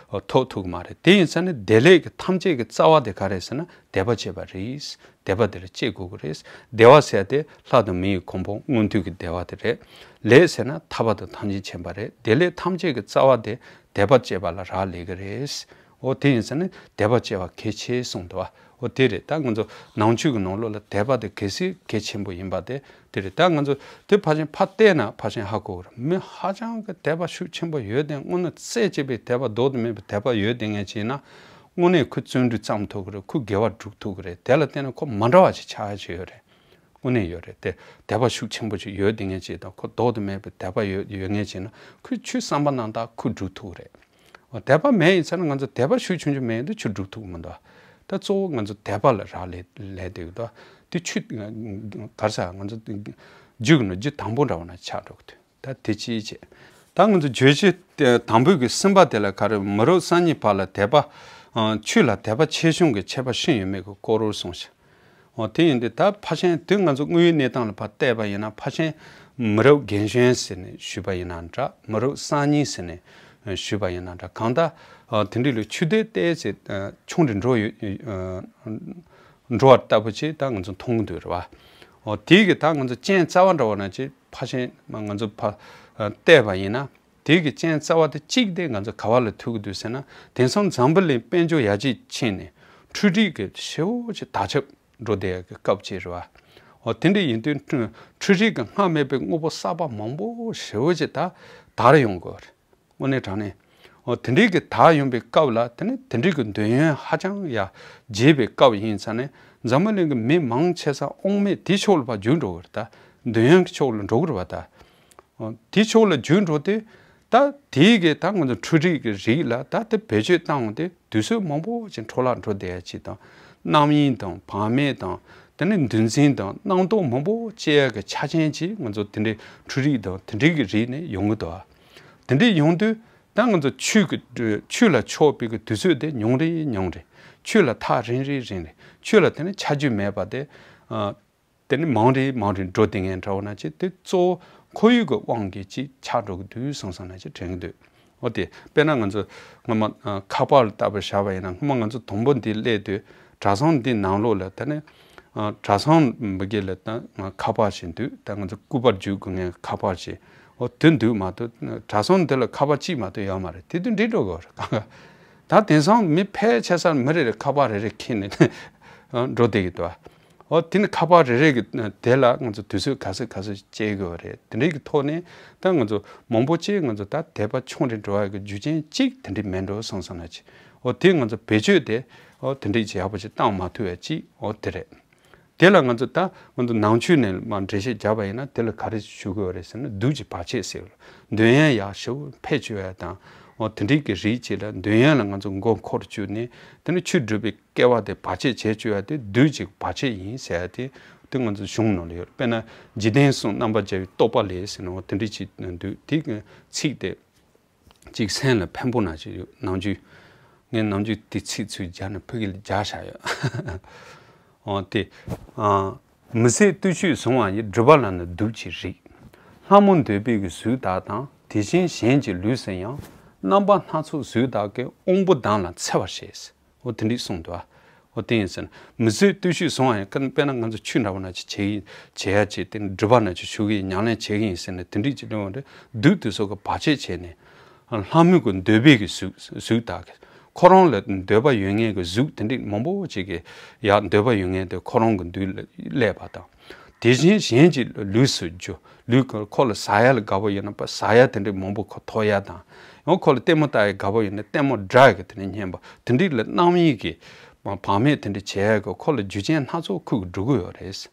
ཐོབ་ཐུབ་ཀྱི་མ་རེད། དེ་ཡིན་ཙང་ནི་བདེ་ལེགས་ཀྱི་ཐམས་ཅད་ཀྱི་རྩ་བ་དེ་ག་རེ་ཟེར་ན་དད་པ་བསྐྱེད་པ་རེད། དད་པ་དེ་ལ་བསྐྱེད་དགོས་ཀྱི་རེད། བདེ་བ་ཟེར་དེ་ལྷ་དང་མི་ཡི་གོ་འཕང་མངོན་མཐོ་གི་བདེ་བ་དེ་རེད། ལེགས་ཟེར་ན་ཐར་པ་དང་ཐམས་ཅད་མཁྱེན་པ་རེད། བདེ་ལེགས་ཐམས་ཅད་ཀྱི་རྩ་བ་དེ་དད་པ་བསྐྱེད་པ་ལ་རག་ལས་ཀྱི་རེད། འོ་དེ་ཡིན་ཙང་ནི་དད་པ་བསྐྱེད་པ་གལ་ཆེ་གསུངས་འདུག། འོ་དེ་རེད། ད་ང་ཚོ་ནང་ཆོས་ཀྱི་ནང་ལོགས་ལ་དད་པ་དེ་གལ་སྲིད་གལ་ཆེན་པོ་ཡིན་པ་དེ་དེ་རེད། ད་ང་ཚོ་དེ་ཕར་ཕྱིན་ཕར་བལྟས་ན་ཕར་ཕྱིན་ཧ་གོ་གི་རེད། མི་ཧ་ཅང་གི་དད་པ་ཤུགས་ཆེན་པོ་ཡོད་དེ། དངོས་གནས་རྩེ་གཅིག་པའི་དད་པ་ལྡོག་ཏུ་མེད་པའི་དད་པ་ཡོད་དེ་ངས་བྱས་ན། དངོས་གནས་ཁོ་བརྩོན་འགྲུས་བརྩམས་ཐུབ་ཀྱི་རེད། ཁོ་དགེ་བ་སྒྲུབ་ཐུབ་ཀྱི་རེད། དེ་ལ་བརྟེན་ནས་ཁོ་མ་འདྲ་བ་ཞིག་ཆགས་ཡ་ཅིག་ཡོད་རེད། དངོས་གནས་ཡོད་རེད་དེ། དད་པ་ཤུགས་ཆེན་པོ་ཅིག་ཡོད་དེ་ངས་བྱས་དང་ཁོ་ལྡོག་ཏུ་མེད་པའི་དད་པ་ཡོད་ཡོད་ངས་བྱས་ན་ཁོས་ཆོས་བསམ་པ་རྣམ་དག་ཁོས་སྒྲུབ་ཐུབ་ཀྱི་རེད། འོ་དད་པ་མེད་ཡིན་ཟེར་ན་ང་ཚོ་དད་པ་ཤུགས་ཆུང་ཆུང་མེད་ཡིན་དུས་ཆོས་སྒྲུབ་ཐུབ་ཀྱི་མི་འདུག། ད་གཙོ་བོ་ང་ཚོ་དད་པ་ལ་རག་ལས་ལས་བསྡད་ཀྱི་འདུག། དེ་ཆོས་ག་རེ་ཟེར། ང་ཚོ་རྒྱུ་གི་ནང་རྒྱུ་དང་པོ་འདྲ་བོ་ན་ཆགས་འགྲོ་གི་འདུག། ད་དེ་ཅིའི་ཕྱིར། ད་ང་ཚོ་བརྗོད་གཞི་དེ་དང་པོའི་གི་གསུམ་པ་དེ་ལ་ག་རེ། མི་རབས་གསར་རྙིང་བར་ལ་དད་པ། ཨ། ཆོས་ལ་དད་པ་ཆེ་ཆུང་གི་ཁྱད་པར་ཤིན་ཡོད་མེད་ཀྱི་སྐོར་གསུངས་ཤིང་། འོ་དེ་ཡིན་དུས་ད་ཕར་ཕྱིན་དེ་ང་ཚོ་དངོས་ཡོད་གནས་སྟངས་ལ་ཕར་བལྟས་པ་ཡིན་ན། ཕར་ཕྱིན་མི་རབས་རྒན་གཞོན་ཟེར་ནས་ཞུས་པ་ཡིན་ན་འདྲ། མི་རབས་གསར་རྙིང་ཟེར་ནས་ ཞུས་པ་ཡིན་ན་འདྲ། གང་ལྟར་དེ་འདྲའི་ལུགས་ཆུ་དེ་ཏོག་ཙམ་ཆུང་དུ་འགྲོ་ཡོད། འགྲོ་བ་ལྟ་བུ་ཅིག་ད་ང་ཚོ་མཐོང་གི་འདུག་རེད་བ། འོ་དེ་གི་ད་ང་ཚོ་རྐྱེན་རྩ་བ་འདྲ་བོ་ན་ཅིག་ཕར་ཕྱིན་ང་ཚོ་ཕར་བལྟས་པ་ཡིན་ན། དེ་གི་རྐྱེན་རྩ་བ་དེ་གཅིག་དེ་ང་ཚོ་ག་བ་ལ་ཐུག་གི་འདུག་ཟེར་ན། དེང་སང་འཛམ་བུ་གླིང་དཔལ་འབྱོར་ཡར་རྒྱས་ཕྱིན་ནས་འཕྲུལ་རིག་གི་ཞེ་པོ་ཅིག་དར་ཁྱབ་འགྲོ་བསྡད་ཡག་གི་སྐབས་ཅིག་རེད་བ། འོ་དེ་འདྲ་ཡིན་དུས་འཕྲུལ་འཕྲུལ་རིག་གི་སྔར་མེད་པའི་དངོས་པོ་གསར་པ་མང་པོ་ཞེ་པོ་ཅིག་ད་དར་ཡོང་གི་ཡོད་རེད། དངོས་གནས་དྲང་གནས། འོ་དེ་འདྲའི་གི་དར་ཡོང་པའི་སྐབས་ལ་དེ་ནི་དེ་འདྲའི་གི་འདོད་ཡོན་ཧ་ཅང་ཡ་རྒྱས་པའི་སྐབས་ཡིན་ཙང་ནས། འཛམ་བུ་གླིང་གི་མི་མང་ཆེ་ས་དབང་མེད་དེ་ཕྱོགས་ལ་ཕར་རྒྱུག་འགྲོ་གི་རེད། ད་འདོད་ཡོན་གྱི་ཕྱོགས་ལ་འགྲོ་གི་རེད་བ། ད་འོ་དེ་ཕྱོགས་ལ་རྒྱུག་འགྲོ་དུས། ད་དེའི་གི་ད་ང་ཚོ་འཕྲུལ་རིག་གི་རིགས་ལ་ད་དེ་བེད་སྤྱོད་བཏང་སྟེ་དུས་ཚོད་མང་པོ་ཅིག་འཕྲོ་བརླག་འགྲོ་བསྡད་ཡ་ཅིག་དང་། རྣམ་གཡེང་དང་བག་མེད་དང་། དེ་ནས་འདུ་འཛི་དང་སྣང་དོགས་མང་པོ་སྐྱེ་ཡ་གི་ཆ་རྐྱེན་ཅིག་ང་ཚོ་དེ་འདྲའི་འཕྲུལ་རིག་དང་དེ་འདྲའི་གི་རིགས་ནས་ཡོང་གི་འདུག། དེ་འདྲའི་ཡོང་དུས་ད་ང་ཚོ་ཆུ་གི་ཆུ་ལ་ཕྱོགས་པའི་གི་དུས་ཚོད་དེ་ཉུང་རེ་ཉུང་རེ། ཆུ་ལ་ཐག་རིང་རེ་རིང་རེ། ཆུ་ལ་དེ་ནས་ཆ་རྒྱུས་མེད་པ་དེ། ཨ། དེ་ནི་མང་རེ་མང་རེ་འགྲོ་བསྡད་མཁན་འདྲ་བོ་ན་ཅིག་དེ་གཙོ་བོ་ཁོར་ཡུག་གི་དབང་གིས་ཅིག་ཆགས་འགྲོ་གི་འདུག་བསམ་བསམ་ན་ཅིག་དྲན་གི་འདུག། འོ་དེ་དཔེར་ན་ང་ཚོ་སྔོན་མ་ཨ་ཁ་པར་ལྟ་བུ་བཞག་པ་ཡིན་ན། སྔོན་མ་ང་ཚོ་དུམ་བུ་འདི་སླེབས་དུས་གྲྭ་ཚང་འདི་ནང་ལོགས་ལ་དེ་ནི་ཨ་གྲྭ་ཚང་མི་སྒེར་ལ་ད་ཁ་པར་ཞིག་འདུག། ད་ང་ཚོ་སྐུ་པར་བརྒྱུད་དགོས་མཁན་ཁ་པར་ཞིག། འོ་དེ་འདུག་མ་གཏོགས་གྲྭ་ཚང་འདི་ལ་ཁ་པར་གཅིག་མ་གཏོགས་ཡོད་མ་རེད། དེ་དུས་འགྲིག་འགྲོ་གི་རེད། ད་དེང་སང་མི་ཕལ་ཆེ་ས་མི་རེ་རེ་ཁ་པར་རེ་རེ་ཁྱེར་ནས་འགྲོ་བསྡད་ཀྱི་འདུག། འོ་དེ་ནི་ཁ་པར་རེ་རེ་གི་དེ་ལ་ང་ཚོ་དུས་ཚོད་ག་ཚོད་ག་ཚོད་སྐྱེལ་དགོས་པ་རེད། དེ་འདྲའི་གི་ཐོག་ནས་ད་ང་ཚོ་མང་པོ་ཅིག་ང་ཚོ་ད་དད་པ་ཆུང་རུ་འགྲོ་བ་གི་རྒྱུ་རྐྱེན་གཅིག་དེ་འདྲའི་མེད་འགྲོ་བསམ་བསམ་ན་ཅིག། འོ་དེ་ང་ཚོ་བེད་སྤྱོད་དེ་འོ་དེ་འདྲའི་ཅིག་ཡག་པོ་ཅིག་བཏང་མ་ཐུབ་པ་ཅིག། འོ་དེ་རེད། དེ་ལ་ང་ཚོ་ད་ང་ཚོ་ནང་ཆོས་ནས་མར་འགྲེལ་བཤད་བརྒྱབ་པ་ཡིན་ན། དེ་ལ་ག་རེ་ཞུ་དགོས་པ་རེད་ཟེར་ན། སྡུག་ཅིག་བར་ཆད་ཟེར་བ། འདོད་ཡོན་ཡག་ཞེ་པོ་འཕེལ་བཅུག་ཡ་དང་། འོ་དེ་འདྲའི་གི་རིགས་ཅིག་ལ་འདོད་ཡོན་ལ་ང་ཚོ་མགོ་འཁོར་བཅུག་ནས། དེ་ནི་ཆོས་སྒྲུབ་པའི་སྐལ་བ་དེ་བར་ཆད་བྱེད་བཅུག་ཡ་དེ་སྡུག་ཅིག་བར་ཆད་ཡིན་ཟེར་ཡ་དེ། དེ་ང་ཚོ་གཞུང་ནང་ལ་ཡོད། དཔེར་ན་འཇིག་རྟེན་གསུམ་རྣམ་པར་འབྱེད་པའི་རྟོག་པ་ལས་ཟེར་ནས། འོ་དེ་འདྲའི་ཅིག་འདུག། དེ་གི་ཚིག་དེ་ཅིག་སེམས་ལ་ཕན་པོ་ན་ཅིག་ཡོད། ནམ་རྒྱུན་ངས་ནམ་རྒྱུན་དེ་ཚིག་ཚུར་སྦྱར་ནས་ཕ་གི་ལ་སྦྱར་བཞག་ཡོད། འོ་དེ། ཨ། མི་བཟད་བརྟུལ་ཞུགས་བཟུང་བ་ཡི། སྒྲུབ་པ་ལ་ནི་སྡུག་ཅིག་རིགས། ལྷ་མོ་འདོད་པའི་གི་གཟུགས་དག་དང་། དེ་བཞིན་གཞན་གྱི་ལུས་སུ་ཡང་། རྣམ་པ་སྣ་ཚོགས་གཟུགས་དག་གིས། དབང་པོ་དམ་ལ་འཚེ་བར་བྱེད། འོ་དེ་འདྲས་གསུངས་འདུག། ཨ། འོ་དེ་ཡིན་ཟེར་ན། མི་བཟད་བརྟུལ་ཞུགས་བཟུང་བ་ཡང་། དཔེར་ན་ང་ཚོ་ཆོས་འདྲ་བོ་ན་ཅིག་བྱེད་ཡིན། བྱེད་ཡ་ཅིག་དེ་སྒྲུབ་པ་ན་ཅིག་ཞུགས་ཀྱི་ཡིན། ཉམས་ལེན་བྱེད་ཀྱི་ཡིན་ཟེར་ནས་དེ་འདྲས་ཅིག་ལོས་འོང་དུས། སྡུག་དེ་ཚོ་གི་བར་ཆད་བྱས་ནས། ལྷ་མོ་གི་འདོད་པའི་གི་གཟུགས་གཟུགས་དག་གི། ཁོ་རང་ལ་འདོད་པ་ཡོད་མཁན་གི་གཟུགས་དེ་འདྲས་མང་པོ་ཅིག་གི་ཡ་འདོད་པ་ཡོད་མཁན་དེ་ཁོ་རང་གི་མདུན་ལ་སླེབས་པ་དང་། དེ་བཞིན་གཞན་གྱི་ལུས་སུ་འགྱུར། ལུས་ཀྱི་ཁོ་ལ་ཟ་ཡ་ལ་དགའ་པོ་ཡོད་ན་པ་ཟ་ཡ་དེ་འདྲས་མང་པོ་ཁོ་ཐོབ་ཡ་དང་། ཡང་ཁོ་ལ་ལྟད་མོ་ལྟ་ཡ་དགའ་པོ་ཡོད་ན་ལྟད་མོ་འདྲ་ཡ་གི་དེ་འདྲས་སྙན་པ་དེ་འདྲས་ལ་རྣམ་གཡེང་གི་བག་མེད་དེ་འདྲས་བྱེད་ཡ་གི་ཁོ་ལ་རྒྱུ་རྐྱེན་སྣ་ཚོགས་ཁུར་གི་འགྲོ་གི་ཡོད་རེད།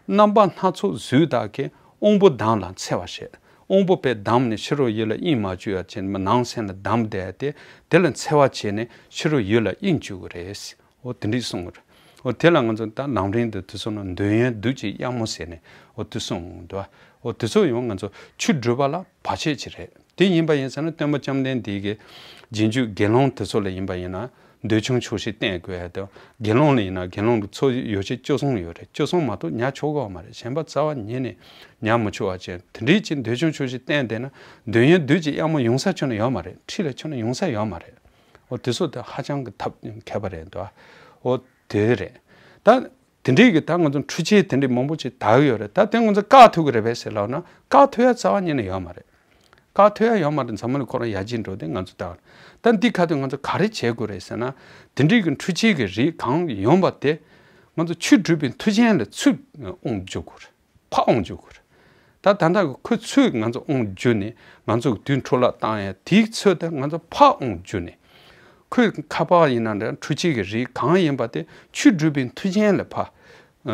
རྣམ་པ་སྣ་ཚོགས་གཟུགས་དག་གིས། དབང་པོ་དམ་ལ་འཚེ་བར་བྱེད། དབང་པོ་དཔེ་བསྡམས་ནས་ཕྱི་རོལ་ཡུལ་ལ་དབྱིངས་མ་བཅུག་ཡ་བྱས་ནས་ནང་སེམས་ལ་བསྡམས་བསྡད་དེ། དེ་ལ་འཚེ་བ་བྱས་ནས་ཕྱི་རོལ་ཡུལ་ལ་དབྱིངས་བཅུག་གི་རེད། འོ་དེ་འདྲས་གསུངས་པ་རེད། འོ་དེ་ལ་ང་ཚོ་ད་ལམ་རིམ་དུ་དེ་ཚོ་ནང་འདོད་ཡོན་སྡུག་ཅིང་གཡང་མོ་ཟེར་ནས་འོ་དེ་གསུངས་འདུག། འོ་དེ་ཚོ་ཡང་ང་ཚོ་ཆོས་སྒྲུབ་པ་ལ་བར་ཆད་ཅིག་རེད། དེ་ཡིན་པ་ཡིན་ཟེར་ན་སྟོན་པ་བཅོམ་ལྡན་འདས་ཀྱི་རྗེས་འཇུག་དགེ་སློང་དེ་ཚོ་ལ་ཡིན་པ་ཡིན་ན་འདོད་ཆུང་ཆོག་ཤེས་བསྟེན་དགོས་ཡ་དང་། དགེ་སློང་ལ་ཡིན་ན་དགེ་སློང་གི་ཚོགས་ཡོ་བྱད་བཅུ་གསུམ་ཡོད་རེད། བཅུ་གསུམ་མ་གཏོགས་ཉར་ཆོག་གི་ཡོད་མ་རེད། གཞན་པ་རྩ་བ་ཉིད་ནས་ཉར་མི་ཆོག་པ་བྱས། དེ་འདྲའི་ཅིག་འདོད་ཆུང་ཆོག་ཤེས་བསྟེན་བསྡད་ན་འདོད་ཡོན་སྡུག་ཅིང་གཡང་མོ་ཡོང་ས་ཁྱོན་ནས་ཡོད་མ་རེད། འཁྲིས་ལ་ཁྱོན་ནས་ཡོང་ས་ཡོད་མ་རེད། འོ་དེ་ཚོ་དེ་ཧ་ཅང་གི་ཐབས་མཁས་པ་རེད་འདུག། འོ་དེ་རེད། ད་དེ་འདྲའི་གི་ད་ང་ཚོ་འཕྲུལ་ཆས་དེ་འདྲའི་མང་པོ་ཅིག་དར་གི་ཡོད་རེད། ད་དེ་ང་ཚོ་བཀག་ཐུབ་གི་རེད་པས་ཟེར་ལབ་ན་བཀག་ཐུབ་ཡ་རྩ་བ་ཉིད་ནས་ཡོད་མ་རེད། བཀག་ཐུབ་ཡ་ཡོད་མ་རེད། འཛམ་བུ་གླིང་ཁོ་རང་ཡར་རྒྱས་འགྲོ་དུས་ང་ཚོ་ད་ད་འདི་ག་དུས་ང་ཚོ་ག་རེ་བྱེད་དགོས་རེད་ཟེར་ན། དེ་འདྲའི་གི་འཕྲུལ་ཆས་ཀྱི་རིགས་གང་ཡོང་པ་དེ་ང་ཚོ་ཆོས་སྒྲུབ་པའི་མཐུན་རྐྱེན་ལ་ཚུར་དབང་འཇུག་དགོས་རེད། ཕར་དབང་འཇུག་དགོས་རེད། ད་ད་ལྟ་གི་ཁོ་ཚོས་ང་ཚོ་དབང་བསྒྱུར་ནས་ང་ཚོ་གི་དུས་འཕྲོ་བརླག་བཏང་ཡ་དེའི་ཚོད་དེ་ང་ཚོ་ཕར་དབང་བསྒྱུར་ནས། ཁོས་ཁ་པར་ཡིན་ན་འདྲ། འཕྲུལ་ཆས་ཀྱི་རིགས་གང་ཡིན་པ་དེ་ཆོས་སྒྲུབ་པའི་མཐུན་རྐྱེན་ལ་ཕར་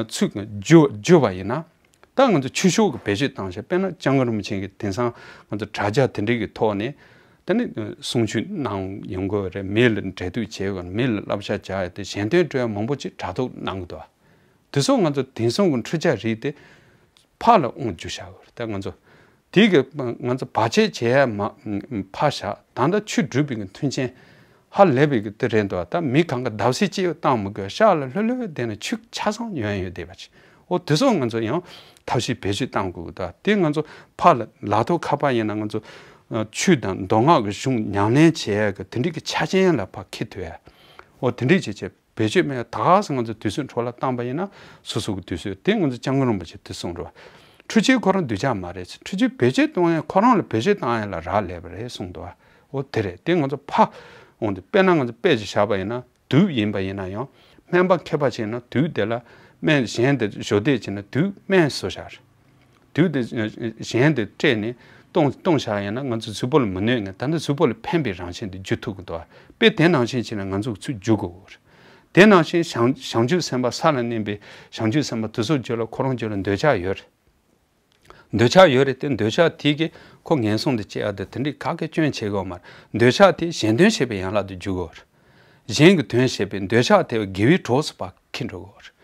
ཚུར་བསྒྱུར་བསྒྱུར་བ་ཡིན་ན། ད་ང་ཚོ་ཆོས་ཕྱོགས་ཀྱི་བེད་སྤྱོད་བཏང་བྱས། དཔེར་ན་སྐྱབས་མགོན་རིན་པོ་ཆེ་གིས་དེང་སང་ང་ཚོ་དྲ་རྒྱ་དེ་འདྲའི་གི་ཐོག་ནས་དེ་ནས་གསུང་ཆོས་གནང་ཡོང་གི་རེད། མི་ལ་འབྲེལ་གཏུག་བྱེད་དགོས། མི་ལ་བསླབ་བྱ་བྱ་ཡ་དེ་ཞལ་འདོན་སྤྲོད་ཡ་མང་པོ་ཅིག་དྲ་ཐོག་གནང་གི་འདུག། དེ་ཚོ་ང་ཚོ་དེང་སང་གི་འཕྲུལ་ཆས་རིགས་དེ་ཕར་ལ་དབང་བསྒྱུར་བཞག་གི་རེད། ད་ང་ཚོ་དེ་གི་ང་ཚོ་བར་ཆད་བྱེད་ཡ་མ་ཕར་བཞག། ད་ལྟ་ཆོས་སྒྲུབ་པའི་གི་མཐུན་རྐྱེན་ཧ་ལས་པའི་གི་དེ་རེད་འདུག། ད་མི་གང་ག་བརྡབ་གསིག་ཅིག་བཏང་མི་དགོས། ཤག་ལ་ལྷོད་ལྷོད་བསྡད་ནས་ཆོས་ཆ་ཚང་ཉན་ཡོང་བསྡད་པ་ཅིག། འོ་དེ་ཚོ་ང་ཚོ་ཡང་ཐབས་ཤེས་བེད་སྤྱོད་བཏང་དགོས་གི་འདུག། དེ་ང་ཚོ་ཕར་ལ་ལག་ཐོག་ཁ་པར་ཡིན་ན་ང་ཚོ་ ཆོས་དང་མདོ་སྔགས་ཀྱི་གཞུང་ཉམས་ལེན་བྱེད་ཡ་གི་དེ་འདྲའི་གི་ཆ་རྐྱེན་ལ་ཕར་འཁྱེར་ཐུབ་ཡ། འོ་དེ་འདྲའི་བྱས་བྱས་བེད་སྤྱོད་མེད། ད་ག་སེ་ང་ཚོ་དུས་ཚོད་འཕྲོ་བརླག་བཏང་པ་ཡིན་ན་སོ་སོ་གི་དུས་ཚོད་དེ་ང་ཚོ་སྐྱབས་མགོན་རིན་པོ་ཆེ་དེ་གསུངས་འདུག་བ། འཕྲུལ་ཆས་ཁོ་རང་སྡུག་ཅག་མ་རེད། འཕྲུལ་ཆས་བེད་སྤྱོད་གཏོང་ཡ་ཁོ་རང་ལ་བེད་སྤྱོད་བཏང་ཡ་ལ་རག་ལས་པ་རེད་གསུངས་འདུག་བ། འོ་དེ་རེད། དེ་ང་ཚོ་ཕ་འོང་དུས་དཔེར་ན་ང་ཚོ་དཔེ་ཅིག་བཞག་པ་ཡིན་ན། དུག་ཡིན་པ་ཡིན་ན་ཡང་སྨན་པ་མཁས་པ་ཅིག་ཡིན་ན་དུག་དེ་ལ་སྨན་གཞན་དེ་ཞོ་དེ་བྱས་ན་དུག་སྨན་བཟོ་བཞག་རེད། དུག་དེ་གཞན་དེ་སྤྲད་ནས་བཏུང་བཏུང་བཞག་ཡིན་ན་ང་ཚོ་གཟུགས་པོ་ལ་མི་གནོད་ངེས། ད་ནི་གཟུགས་པོ་ལ་ཕན་པའི་རང་བཞིན་དེ་འཇུ་ཐུབ་ཀྱི་འདུག་དཔེ་དེ་ནང་བཞིན་བྱས་ན་ང་ཚོ་ཚུར་འཇུ་དགོས་རེད། དེ་ནང་བཞིན་བྱང་བྱང་ཆུབ་སེམས་དཔའ་ས་ལ་གནས་པའི་བྱང་ཆུབ་སེམས་དཔའ་དེ་ཚོ་རྒྱུད་ལ་ཁོ་རང་རྒྱུད་ལ་འདོད་ཆགས་ཡོད་རེད། འདོད་ཆགས་ཡོད་རེད་དེ། འདོད་ཆགས་དེ་གིས་ཁོ་ངན་སོང་དུ་སྐྱེ་ཡག་དེ་དེ་འདྲའི་ག་གེ་སྐྱོན་བྱེད་དགོས་མ་རེད། འདོད་ཆགས་དེ་གཞན་དོན་བྱེད་པའི་ཡན་ལག་ཏུ་འཇུག་དགོས་རེད། གཞན་གྱི་དོན་བྱེད་པའི་འདོད་ཆགས་དེ་དགེ་བའི་གྲོགས་སུ་ཕར་འཁྱེར་འགྲོ་དགོས་རེད།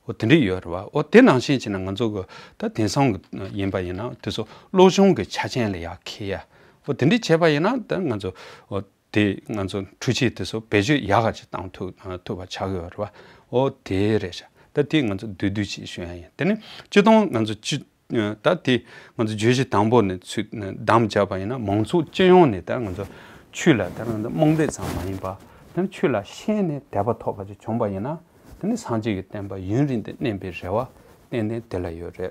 འོ་དེ་འདྲ་ཡོད་རེད་བ། འོ་དེ་ནང་བཞིན་བྱས་ན་ང་ཚོ་གི་ད་དེང་སང་གི་ཡིན་པ་ཡིན་ན་དེ་ཚོ་བློ་སྦྱོང་གི་ཆ་རྐྱེན་ལ་ཡར་འཁྱེར་ཡ། འོ་དེ་འདྲ་བྱས་པ་ཡིན་ན་ད་ང་ཚོ་འོ་དེ་ང་ཚོ་འཕྲུལ་ཆས་དེ་ཚོ་བེད་སྤྱོད་ཡག་ག་ཅིག་བཏང་ཐུབ་ཐུབ་པ་ཆགས་ཀྱི་ཡོད་རེད་བ། འོ་དེ་རེད་ཤག་ད་དེ་ང་ཚོ་བསྡུས་བསྡུས་ཅིག་ཞུ་ཡ་ཡིན། དེ་ནི་སྤྱིར་བཏང་ང་ཚོ་སྤྱི་ད་དེ་ང་ཚོ་བརྗོད་གཞི་དང་པོ་ནས་ཚུད་བདམས་བྱས་པ་ཡིན་ན་མང་ཚོགས་སྤྱི་ཡོངས་ནས་ད་ང་ཚོ་ཆོས་ལ་ད་ང་ཚོ་རྨོངས་དད་ཙམ་མ་ཡིན་པ། ད་ཆོས་ལ་ཤེས་ནས་དད་པ་ཐོབ་པ་ཅིག་བྱུང་པ་ཡིན་ན་དེ་ནི་སངས་རྒྱས་ཀྱི་བསྟན་པ་ཡུན་རིང་དུ་གནས་པའི་རེ་བ་ཏན་ཏན་དེ་ལ་ཡོད་རེད།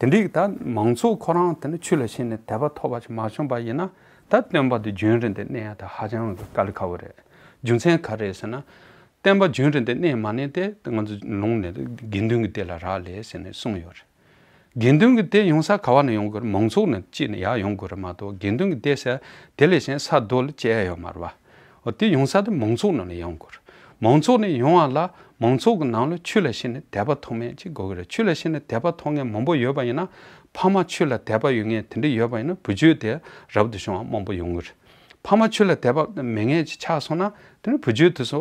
དེ་འདྲའི་ད་མང་ཚོགས་ཁོ་རང་དེ་ནི་ཆོས་ལ་ཤེས་ནས་དད་པ་ཐོབ་པ་ཅིག་མ་བྱུང་པ་ཡིན་ན་ད་བསྟན་པ་དེ་རྒྱུན་རིང་དུ་གནས་ཡ་ད་ཧ་ཅང་གི་དཀའ་ལས་ཁག་པོ་རེད། རྒྱུ་མཚན་ག་རེ་ཟེར་ན། བསྟན་པ་རྒྱུན་རིང་དུ་གནས་མ་གནས་དེ་ང་ཚོ་ལུང་ནས་དགེ་འདུན་གྱི་སྡེ་ལ་རག་ལས་ཟེར་ནས་གསུངས་ཡོད་རེད། དགེ་འདུན་གྱི་སྡེ་ཡོང་ས་ག་བ་ནས་ཡོང་དགོས་རེད། མང་ཚོགས་ནས་སྐྱེས་ནས་ཡར་ཡོང་དགོས་རེད་མ་གཏོགས་དགེ་འདུན་གྱི་སྡེ་ཟེར་དེ་ལས་གཞན་ས་རྡོ་ལ་སྐྱེ་ཡ་ཡོད་མ་རེད་བ། འོ་དེ་ཡོང་ས་དེ་མང་ཚོགས་ནང་ནས་ཡོང་དགོས་རེད། མང་ཚོགས་ནས་ཡོང་བ་ལ་མང་ཚོགས་ཀྱི་ནང་ལ་ཆོས་ལ་ཤེས་ནས་དད་པ་ཐོབ་མཁན་ཅིག་དགོས་ཀྱི་རེད། ཆོས་ལ་ཤེས་ནས་དད་པ་ཐོབ་མཁན་མང་པོ་ཡོད་པ་ཡིན་ན་ཕ་མ་ཆོས་ལ་དད་པ་ཡོད་མཁན་དེ་འདྲ་ཡོད་པ་ཡིན་ན་བུ་རྒྱུད་དེ་རབ་ཏུ་བྱུང་བ་མང་པོ་ཡོང་གི་རེད། ཕ་མ་ཆོས་ལ་དད་པ་མེད་མཁན་ཅིག་ཆགས་སོང་ན་དེ་ནི་བུ་རྒྱུད་དེ་ཚོ་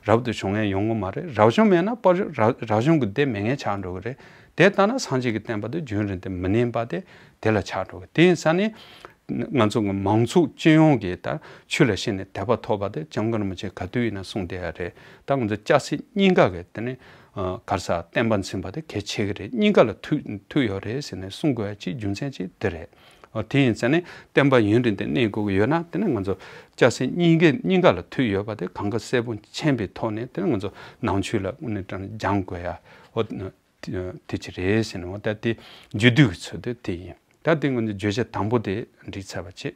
རབ་ཏུ་བྱུང་མཁན་ཡོང་གི་མ་རེད། རབ་བྱུང་མེད་ན་ཕ་རབ་བྱུང་གི་སྡེ་མེད་མཁན་ཆགས་འགྲོ་གི་རེད། དེ་ལྟ་ན་སངས་རྒྱས་ཀྱི་བསྟན་པ་དེ་རྒྱུན་རིང་དུ་མི་གནས་པ་དེ་དེ་ལ་ཆགས་འགྲོ་གི། དེ་ཡིན་ཙང་ནི་ང་ཚོ་གི་མང་ཚོགས་སྤྱི་ཡོངས་ཀྱིས་ད་ཆོས་ལ་ཤེས་ནས་དད་པ་ཐོབ་པ་དེ་སྐྱབས་མགོན་རིན་པོ་ཆེས་ག་དུས་ཡིན་ན་གསུངས་བསྡད་ཡ་རེད། ད་ང་ཚོ་སྐྱ་སེར་གཉིས་ཀ་གི་དེ་ནི་ག་རེ་ཟེར་བསྟན་པ་འཛིན་པ་དེ་གལ་ཆེ་གི་རེད། གཉིས་ཀ་ལ་མཐུད་མཐུད་ཡོད་རེད་ཟེར་ནས་གསུང་དགོས་ཡ་གཅིག་རྒྱུ་མཚན་གཅིག་དེ་རེད། འོ་དེ་ཡིན་ཙང་ནི་བསྟན་པ་ཡུན་རིང་དུ་གནས་དགོས་ཀྱི་ཡོད་ན་དེ་ནི་ང་ཚོ་སྐྱ་སེར་གཉིས་ཀའི་གཉིས་ཀ་ལ་མཐུད་ཡོད་པ་དེ་གང་ག་གསལ་པོ་མཁྱེན་པའི་ཐོག་ནས་དེ་ནི་ང་ཚོ་ནང་ཆོས་ལ་དངོས་གནས་དྲང་སྦྱང་དགོས་ཡ། འོ་དེ་ཅི་རེད་ཟེར་ན་འོ་ད་དེ་རྒྱུ་དུས་ཀྱི་ཚོད་དེ་དེ་ཡིན། ད་དེ་ང་ཚོ་བརྗོད་བྱ་དང་པོ་དེ་འགྲིག་ཚར་བ་བྱེད།